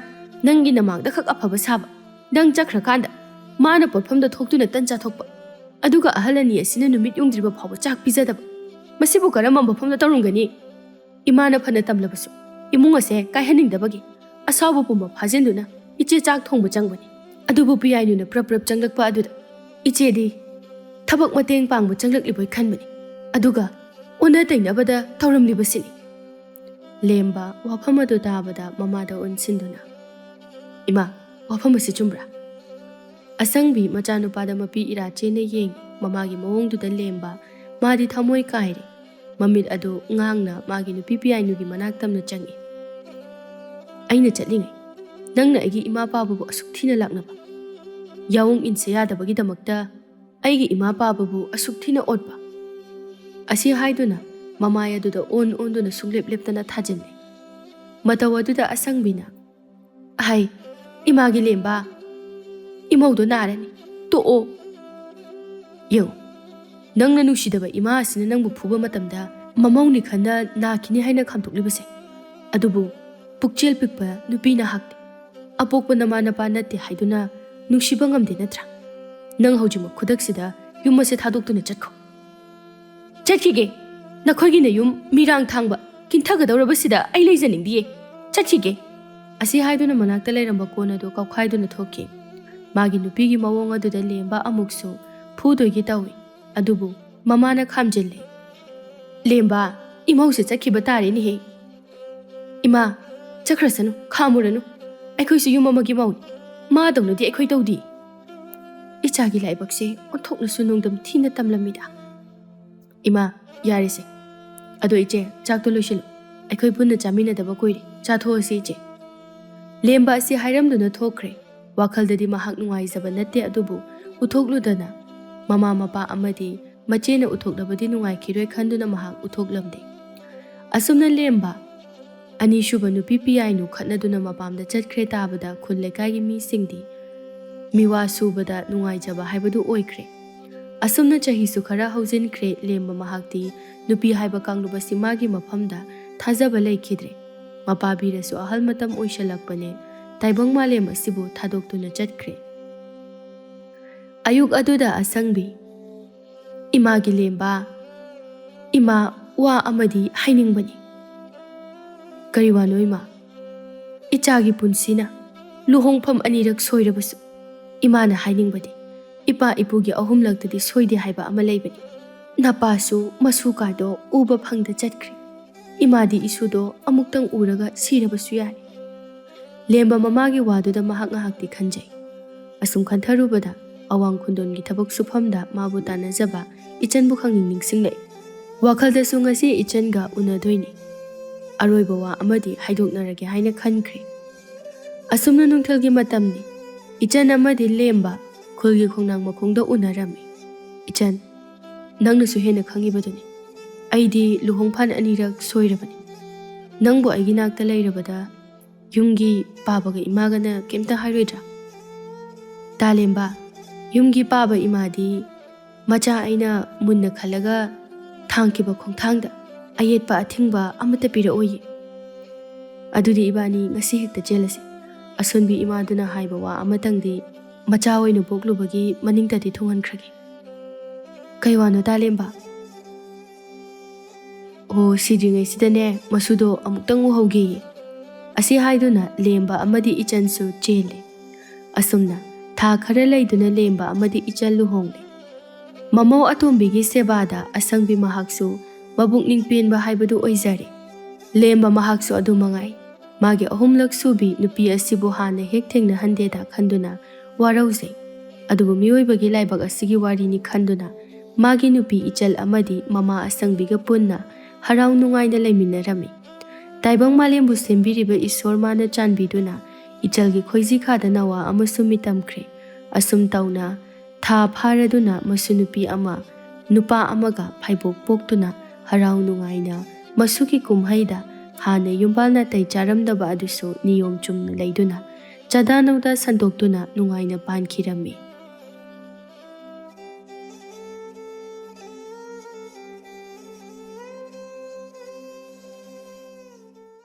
ꯅꯪꯒꯤ ꯅꯃꯥꯡꯗ ꯈꯛ ꯑꯐꯕ ꯁꯥꯕ, ꯅꯪ ꯆꯠꯈ꯭ꯔꯀꯥꯟꯗ ꯃꯥꯅ ꯄꯣꯠꯐꯝꯗ ꯊꯣꯛꯇꯨꯅ ꯇꯟ ꯆꯥꯊꯣꯛꯄ, ꯑꯗꯨꯒ ꯑꯍꯜ ꯑꯅꯤ ꯑꯁꯤꯅ ꯅꯨꯃꯤꯠ ꯌꯨꯡꯗ꯭ꯔꯤꯕ ꯐꯥꯎꯕ ꯆꯥꯛ ꯄꯤꯖꯗꯕ꯫ ꯃꯁꯤꯕꯨ ꯀꯔꯝꯕ ꯃꯐꯝꯗ ꯇꯧꯔꯝꯒꯅꯤ?" ꯏꯃꯥꯅ ꯐꯅ ꯇꯝꯂꯕꯁꯨ ꯏꯃꯨꯡ ꯑꯁꯦ ꯀꯥꯏꯍꯟꯅꯤꯡꯗꯕꯒꯤ ꯑꯁꯥꯎꯕ ꯄꯨꯝꯕ ꯐꯥꯖꯤꯟꯗꯨꯅ ꯏꯆꯦ ꯆꯥꯛ ꯊꯣꯡꯕ ꯆꯪꯕꯅꯤ꯫ ꯑꯗꯨꯕꯨ ꯄꯤꯌꯥꯏꯅꯨꯅ ꯄ꯭ꯔꯞ ꯄ꯭ꯔꯞ ꯆꯪꯂꯛꯄ ꯑꯗꯨꯗ ꯏꯆꯦꯗꯤ ꯊꯕꯛ ꯃꯇꯦꯡ ꯄꯥꯡꯕ ꯆꯪꯂꯛꯂꯤꯕꯣꯏ ꯈꯟꯕꯅꯤ꯫ ꯑꯗꯨꯒ ꯑꯣꯟꯅ ꯇꯩꯅꯕꯗ ꯇꯧꯔꯝꯂꯤꯕꯁꯤꯅꯤ꯫ ꯂꯦꯝꯕ ꯋꯥꯐꯝ ꯑꯗꯨ ꯇꯥꯕꯗ ꯃꯃꯥꯗ ꯑꯣꯟꯁꯤꯟꯗꯨꯅ, "ꯏꯃꯥ, ꯋꯥꯐꯝ ꯑꯁꯤ ꯆꯨꯝꯕ꯭ꯔꯥ?" ꯑꯁꯪꯕꯤ ꯃꯆꯥꯅꯨꯄꯥꯗ ꯃꯄꯤ ꯏꯔꯥ ꯆꯦꯟꯅ ꯌꯦꯡꯉꯤ꯫ ꯃꯃꯥꯒꯤ ꯃꯑꯣꯡꯗꯨꯗ ꯂꯦꯝꯕ ꯃꯥꯗꯤ ꯊꯃꯣꯏ ꯀꯥꯏꯔꯦ꯫ ꯃꯃꯤꯠ ꯑꯗꯨ ꯉꯥꯡꯅ ꯃꯥꯒꯤ ꯅꯨꯄꯤ ꯄꯤꯌꯥꯏꯅꯨꯒꯤ ꯃꯅꯥꯛ ꯇꯝꯅ ꯆꯪꯉꯤ꯫ "ꯑꯩꯅ ꯆꯠꯂꯤꯉꯩ ꯅꯪꯅ ꯑꯩꯒꯤ ꯏꯃꯥ ꯄꯥꯕꯕꯨ ꯑꯁꯨꯛ ꯊꯤꯅ ꯂꯥꯛꯅꯕ, ꯌꯥꯑꯣꯡ ꯏꯟꯁꯦ ꯌꯥꯗꯕꯒꯤꯗꯃꯛꯇ ꯑꯩꯒꯤ ꯏꯃꯥ ꯄꯥꯕꯕꯨ ꯑꯁꯨꯛ ꯊꯤꯅ ꯑꯣꯠꯄ?" ꯑꯁꯤ ꯍꯥꯏꯗꯨꯅ ꯃꯃꯥꯏ ꯑꯗꯨꯗ ꯑꯣꯟ ꯑꯣꯟꯗꯨꯅ ꯁꯨꯡꯂꯦꯞ ꯂꯦꯞꯇꯅ ꯊꯥꯖꯤꯜꯂꯤ꯫ ꯃꯇꯧ ꯑꯗꯨꯗ ꯑꯁꯪꯕꯤꯅ, "ꯍꯥꯏ, ꯏꯃꯥꯒꯤ ꯂꯦꯝꯕ, ꯏꯃꯧꯗꯣ ꯅꯥꯔꯅꯤ, ꯇꯣꯛꯑꯣ꯫ ꯌꯦꯡꯉꯨ, ꯅꯪꯅ ꯅꯨꯡꯁꯤꯗꯕ ꯏꯃꯥ ꯑꯁꯤꯅ ꯅꯪꯕꯨ ꯐꯨꯕ ꯃꯇꯝꯗ ꯃꯃꯧꯅꯤ ꯈꯟꯅ ꯅꯥꯈꯤꯅꯤ ꯍꯥꯏꯅ ꯈꯥꯝꯗꯣꯛꯂꯤꯕꯁꯦ꯫ ꯑꯗꯨꯕꯨ ꯄꯨꯛꯆꯦꯜ ꯄꯤꯛꯄ ꯅꯨꯄꯤꯅ ꯍꯥꯛꯇꯦ꯫ ꯑꯄꯣꯛꯄ ꯅꯃꯥ ꯅꯄꯥ ꯅꯠꯇꯦ ꯍꯥꯏꯗꯨꯅ ꯅꯨꯡꯁꯤꯕ ꯉꯝꯗꯦ ꯅꯠꯇ꯭ꯔꯥ? ꯅꯪ ꯍꯧꯖꯤꯛꯃꯛ ꯈꯨꯗꯛꯁꯤꯗ ꯌꯨꯝ ꯑꯁꯦ ꯊꯥꯗꯣꯛꯇꯨꯅ ꯆꯠꯈꯣ꯫ ꯆꯠꯈꯤꯒꯦ꯫ ꯅꯈꯣꯏꯒꯤ ꯅꯌꯨꯝ ꯃꯤꯔꯥꯡ ꯊꯥꯡꯕ ꯀꯤꯟꯊꯒꯗꯧꯔꯕꯁꯤꯗ ꯑꯩ ꯂꯩꯖꯅꯤꯡꯗꯤꯌꯦ꯫ ꯆꯠꯈꯤꯒꯦ꯫" ꯑꯁꯤ ꯍꯥꯏꯗꯨꯅ ꯃꯅꯥꯛꯇ ꯂꯩꯔꯝꯕ ꯀꯣꯟ ꯑꯗꯨ ꯀꯥꯎꯈꯥꯏꯗꯨꯅ ꯊꯣꯛꯈꯤ꯫ ꯃꯥꯒꯤ ꯅꯨꯄꯤꯒꯤ ꯃꯑꯣꯡ ꯑꯗꯨꯗ ꯂꯦꯝꯕ ꯑꯃꯨꯛꯁꯨ ꯐꯨꯗꯣꯏꯒꯦ ꯇꯧꯏ꯫ ꯑꯗꯨꯕꯨ ꯃꯃꯥꯅ ꯈꯥꯝꯖꯤꯜꯂꯦ꯫ "ꯂꯦꯝꯕ, ꯏꯃꯧꯁꯦ ꯆꯠꯈꯤꯕ ꯇꯥꯔꯦꯅꯦꯍꯦ꯫ ꯏꯃꯥ, ꯆꯠꯈ꯭ꯔꯁꯅꯨ, ꯈꯥꯝꯃꯨꯔꯅꯨ꯫ ꯑꯩꯈꯣꯏꯁꯨ ꯌꯨꯝ ꯑꯃꯒꯤ ꯃꯧꯅꯤ꯫ ꯃꯥꯗꯧꯅꯗꯤ ꯑꯩꯈꯣꯏ ꯇꯧꯗꯦ꯫" ꯏꯆꯥꯒꯤ ꯂꯥꯏꯕꯛꯁꯦ ꯑꯣꯟꯊꯣꯛꯅꯁꯨ ꯅꯣꯡꯗꯝ ꯊꯤꯅ ꯇꯝꯂꯝꯃꯤꯗ꯫ "ꯏꯃꯥ, ꯌꯥꯔꯦꯁꯦ꯫ ꯑꯗꯣ ꯏꯆꯦ, ꯆꯥꯛꯇꯣ ꯂꯣꯏꯁꯤꯜꯂꯨ꯫ ꯑꯩꯈꯣꯏ ꯄꯨꯟꯅ ꯆꯥꯃꯤꯟꯅꯗꯕ ꯀꯨꯏꯔꯦ꯫ ꯆꯥꯊꯣꯛꯑꯁꯤ ꯏꯆꯦ꯫" ꯂꯦꯝꯕ ꯑꯁꯤ ꯍꯥꯏꯔꯝꯗꯨꯅ ꯊꯣꯛꯈ꯭ꯔꯦ꯫ ꯋꯥꯈꯜꯗꯗꯤ ꯃꯍꯥꯛ ꯅꯨꯡꯉꯥꯏꯖꯕ ꯅꯠꯇꯦ, ꯑꯗꯨꯕꯨ ꯎꯠꯊꯣꯛꯂꯨꯗꯅ ꯃꯃꯥ ꯃꯄꯥ ꯑꯃꯗꯤ ꯃꯆꯦꯅ ꯎꯠꯊꯣꯛꯂꯕꯗꯤ ꯅꯨꯡꯉꯥꯏꯈꯤꯔꯣꯏ ꯈꯟꯗꯨꯅ ꯃꯍꯥꯛ ꯎꯠꯊꯣꯛꯂꯝꯗꯦ꯫ ꯑꯁꯨꯝꯅ ꯂꯦꯝꯕ ꯑꯅꯤꯁꯨꯕ ꯅꯨꯄꯤ ꯄꯤꯌꯥꯏꯅꯨ ꯈꯠꯅꯗꯨꯅ ꯃꯄꯥꯝꯗ ꯆꯠꯈ꯭ꯔꯦ ꯇꯥꯕꯗ ꯈꯨꯜ ꯂꯩꯀꯥꯏꯒꯤ ꯃꯤꯁꯤꯡꯗꯤ ꯃꯤꯋꯥ ꯁꯨꯕꯗ ꯅꯨꯡꯉꯥꯏꯖꯕ ꯍꯥꯏꯕꯗꯨ ꯑꯣꯏꯈ꯭ꯔꯦ꯫ ꯑꯁꯨꯝꯅ ꯆꯍꯤꯁꯨ ꯈꯔ ꯍꯧꯖꯤꯟꯈ꯭ꯔꯦ꯫ ꯂꯦꯝꯕ ꯃꯍꯥꯛꯇꯤ ꯅꯨꯄꯤ ꯍꯥꯏꯕ ꯀꯥꯡꯂꯨꯞ ꯑꯁꯤ ꯃꯥꯒꯤ ꯃꯐꯝꯗ ꯊꯥꯖꯕ ꯂꯩꯈꯤꯗ꯭ꯔꯦ꯫ ꯃꯄꯥ ꯕꯤꯔꯁꯨ ꯑꯍꯜ ꯃꯇꯝ ꯑꯣꯏꯁꯜꯂꯛꯄꯅꯦ ꯇꯥꯏꯕꯪ ꯃꯥꯂꯦꯝ ꯑꯁꯤꯕꯨ ꯊꯥꯗꯣꯛꯇꯨꯅ ꯆꯠꯈ꯭ꯔꯦ꯫ ꯑꯌꯨꯛ ꯑꯗꯨꯗ ꯑꯁꯪꯕꯤ, "ꯏꯃꯥꯒꯤ ꯂꯦꯝꯕ, ꯏꯃꯥ, ꯋꯥ ꯑꯃꯗꯤ ꯍꯥꯏꯅꯤꯡꯕꯅꯤ꯫" "ꯀꯔꯤ ꯋꯥꯅꯣ ꯏꯃꯥ?" "ꯏꯆꯥꯒꯤ ꯄꯨꯟꯁꯤꯅ ꯂꯨꯍꯣꯡꯐꯝ ꯑꯅꯤꯔꯛ ꯁꯣꯏꯔꯕꯁꯨ ꯏꯃꯥꯅ ꯍꯥꯏꯅꯤꯡꯕꯗꯤ ꯏꯄꯥ ꯏꯄꯨꯒꯤ ꯑꯍꯨꯝꯂꯛꯇꯗꯤ ꯁꯣꯏꯗꯦ ꯍꯥꯏꯕ ꯑꯃ ꯂꯩꯕꯅꯤ꯫ ꯅꯄꯥꯁꯨ ꯃꯁꯨ ꯀꯥꯗꯣ ꯎꯕ ꯐꯪꯗ ꯆꯠꯈ꯭ꯔꯦ꯫ ꯏꯃꯥꯗꯤ ꯏꯁꯨꯗꯣ ꯑꯃꯨꯛꯇꯪ ꯎꯔꯒ ꯁꯤꯔꯕꯁꯨ ꯌꯥꯔꯦ꯫" ꯂꯦꯝꯕ ꯃꯃꯥꯒꯤ ꯋꯥꯗꯨꯗ ꯃꯍꯥꯛ ꯉꯥꯏꯍꯥꯛꯇꯤ ꯈꯟꯖꯩ꯫ ꯑꯁꯨꯝ ꯈꯟꯊꯔꯨꯕꯗ ꯑꯋꯥꯡ ꯈꯨꯟꯗꯣꯟꯒꯤ ꯊꯕꯛ ꯁꯨꯐꯝꯗ ꯃꯥꯕꯨ ꯇꯥꯟꯅꯖꯕ ꯏꯆꯟꯕꯨ ꯈꯪꯅꯤꯡ ꯅꯤꯡꯁꯤꯡꯂꯛꯏ꯫ ꯋꯥꯈꯜꯗꯁꯨ ꯉꯁꯤ ꯏꯆꯟꯒ ꯎꯅꯗꯣꯏꯅꯤ꯫ ꯑꯔꯣꯏꯕ ꯋꯥ ꯑꯃꯗꯤ ꯍꯥꯏꯗꯣꯛꯅꯔꯒꯦ ꯍꯥꯏꯅ ꯈꯟꯈ꯭ꯔꯦ꯫ ꯑꯁꯨꯝꯅ ꯅꯨꯡꯊꯤꯜꯒꯤ ꯃꯇꯝꯅꯤ꯫ ꯏꯆꯟ ꯑꯃꯗꯤ ꯂꯦꯝꯕ ꯈꯨꯜꯒꯤ ꯈꯣꯡꯅꯥꯡ ꯃꯈꯣꯡꯗ ꯎꯅꯔꯝꯃꯤ꯫ "ꯏꯆꯟ, ꯅꯪꯅꯁꯨ ꯍꯦꯟꯅ ꯈꯪꯉꯤꯕꯗꯨꯅꯤ, ꯑꯩꯗꯤ ꯂꯨꯍꯣꯡꯐꯥꯟ ꯑꯅꯤꯔꯛ ꯁꯣꯏꯔꯕꯅꯤ꯫ ꯅꯪꯕꯨ ꯑꯩꯒꯤ ꯅꯥꯛꯇ ꯂꯩꯔꯕꯗ ꯌꯨꯝꯒꯤ ꯄꯥꯕꯒ ꯏꯃꯥꯒꯅ ꯀꯩꯝꯇ ꯍꯥꯏꯔꯣꯏꯗ꯭ꯔꯥ? ꯇꯥꯂꯦꯝꯕ, ꯌꯨꯝꯒꯤ ꯄꯥꯕ ꯏꯃꯥꯗꯤ ꯃꯆꯥ ꯑꯩꯅ ꯃꯨꯟꯅ ꯈꯜꯂꯒ ꯊꯥꯡꯈꯤꯕ ꯈꯣꯡꯊꯥꯡꯗ ꯑꯌꯦꯠꯄ ꯑꯊꯤꯡꯕ ꯑꯃꯠꯇ ꯄꯤꯔꯛꯑꯣꯏꯌꯦ꯫ ꯑꯗꯨꯗꯤ ꯏꯕꯥꯅꯤ ꯉꯁꯤ ꯍꯦꯛꯇ ꯆꯦꯜꯂꯁꯤ꯫ ꯑꯁꯣꯟꯕꯤ ꯏꯃꯥꯗꯨꯅ ꯍꯥꯏꯕ ꯋꯥ ꯑꯃꯇꯪꯗꯤ ꯃꯆꯥ ꯑꯣꯏꯅ ꯄꯣꯛꯂꯨꯕꯒꯤ ꯃꯅꯤꯡꯗꯗꯤ ꯊꯨꯡꯍꯟꯈ꯭ꯔꯒꯦ꯫ ꯀꯩ ꯋꯥꯅꯣ ꯇꯥꯂꯦꯝꯕ? ꯑꯣ, ꯁꯤꯗ꯭ꯔꯤꯉꯩꯁꯤꯗꯅꯦ ꯃꯁꯨꯗꯣ ꯑꯃꯨꯛꯇꯪ ꯎꯍꯧꯒꯦꯌꯦ꯫ ꯑꯁꯤ ꯍꯥꯏꯗꯨꯅ ꯂꯦꯝꯕ ꯑꯃꯗꯤ ꯏꯆꯟꯁꯨ ꯆꯦꯜꯂꯦ꯫ ꯑꯁꯨꯝꯅ ꯊꯥ ꯈꯔ ꯂꯩꯗꯨꯅ ꯂꯦꯝꯕ ꯑꯃꯗꯤ ꯏꯆꯟ ꯂꯨꯍꯣꯡꯂꯦ꯫ ꯃꯃꯧ ꯑꯇꯣꯝꯕꯤꯒꯤ ꯁꯦꯕꯥꯗ ꯑꯁꯪꯕꯤ ꯃꯍꯥꯛꯁꯨ ꯃꯕꯨꯛꯅꯤꯡ ꯄꯦꯟꯕ ꯍꯥꯏꯕꯗꯨ ꯑꯣꯏꯖꯔꯦ꯫ ꯂꯦꯝꯕ ꯃꯍꯥꯛꯁꯨ ꯑꯗꯨ ꯃꯉꯥꯏ꯫ ꯃꯥꯒꯤ ꯑꯍꯨꯝꯂꯛ ꯁꯨꯕꯤ ꯅꯨꯄꯤ ꯑꯁꯤꯕꯨ ꯍꯥꯟꯅ ꯍꯦꯛ ꯊꯦꯡꯅꯍꯟꯗꯦꯗ ꯈꯟꯗꯨꯅ ꯋꯥꯔꯧꯖꯩ꯫ ꯑꯗꯨꯕꯨ ꯃꯤꯑꯣꯏꯕꯒꯤ ꯂꯥꯏꯕꯛ ꯑꯁꯤꯒꯤ ꯋꯥꯔꯤꯅꯤ ꯈꯟꯗꯨꯅ ꯃꯥꯒꯤ ꯅꯨꯄꯤ ꯏꯆꯜ ꯑꯃꯗꯤ ꯃꯃꯥ ꯑꯁꯪꯕꯤꯒ ꯄꯨꯟꯅ ꯍꯔꯥꯎ ꯅꯨꯡꯉꯥꯏꯅ ꯂꯩꯃꯤꯟꯅꯔꯝꯃꯤ꯫ ꯇꯥꯏꯕꯪ ꯃꯥꯂꯦꯝꯕꯨ ꯁꯦꯝꯕꯤꯔꯤꯕ ꯏꯁꯣꯔ ꯃꯥꯅ ꯆꯥꯟꯕꯤꯗꯨꯅ ꯏꯆꯜꯒꯤ ꯈꯣꯏꯖꯤ ꯈꯥꯗ ꯅꯋꯥ ꯑꯃꯁꯨ ꯃꯤꯇꯝꯈ꯭ꯔꯦ꯫ ꯑꯁꯨꯝ ꯇꯧꯅ ꯊꯥ ꯐꯥꯔꯗꯨꯅ ꯃꯁꯨ ꯅꯨꯄꯤ ꯑꯃ, ꯅꯨꯄꯥ ꯑꯃꯒ ꯐꯥꯏꯕꯣꯛ ꯄꯣꯛꯇꯨꯅ ꯍꯔꯥꯎ ꯅꯨꯡꯉꯥꯏꯅ ꯃꯁꯨꯒꯤ ꯀꯨꯝꯍꯩꯗ ꯍꯥꯟꯅ ꯌꯨꯝꯕꯥꯜ ꯅꯥꯇꯩ ꯆꯥꯔꯝꯗꯕ ꯑꯗꯨꯁꯨ ꯅꯤꯌꯣꯝ ꯆꯨꯝꯅ ꯂꯩꯗꯨꯅ ꯆꯥꯗꯥ ꯅꯧꯗꯥ ꯁꯟꯗꯣꯛꯇꯨꯅ ꯅꯨꯡꯉꯥꯏꯅ ꯄꯥꯟꯈꯤꯔꯝꯃꯤ꯫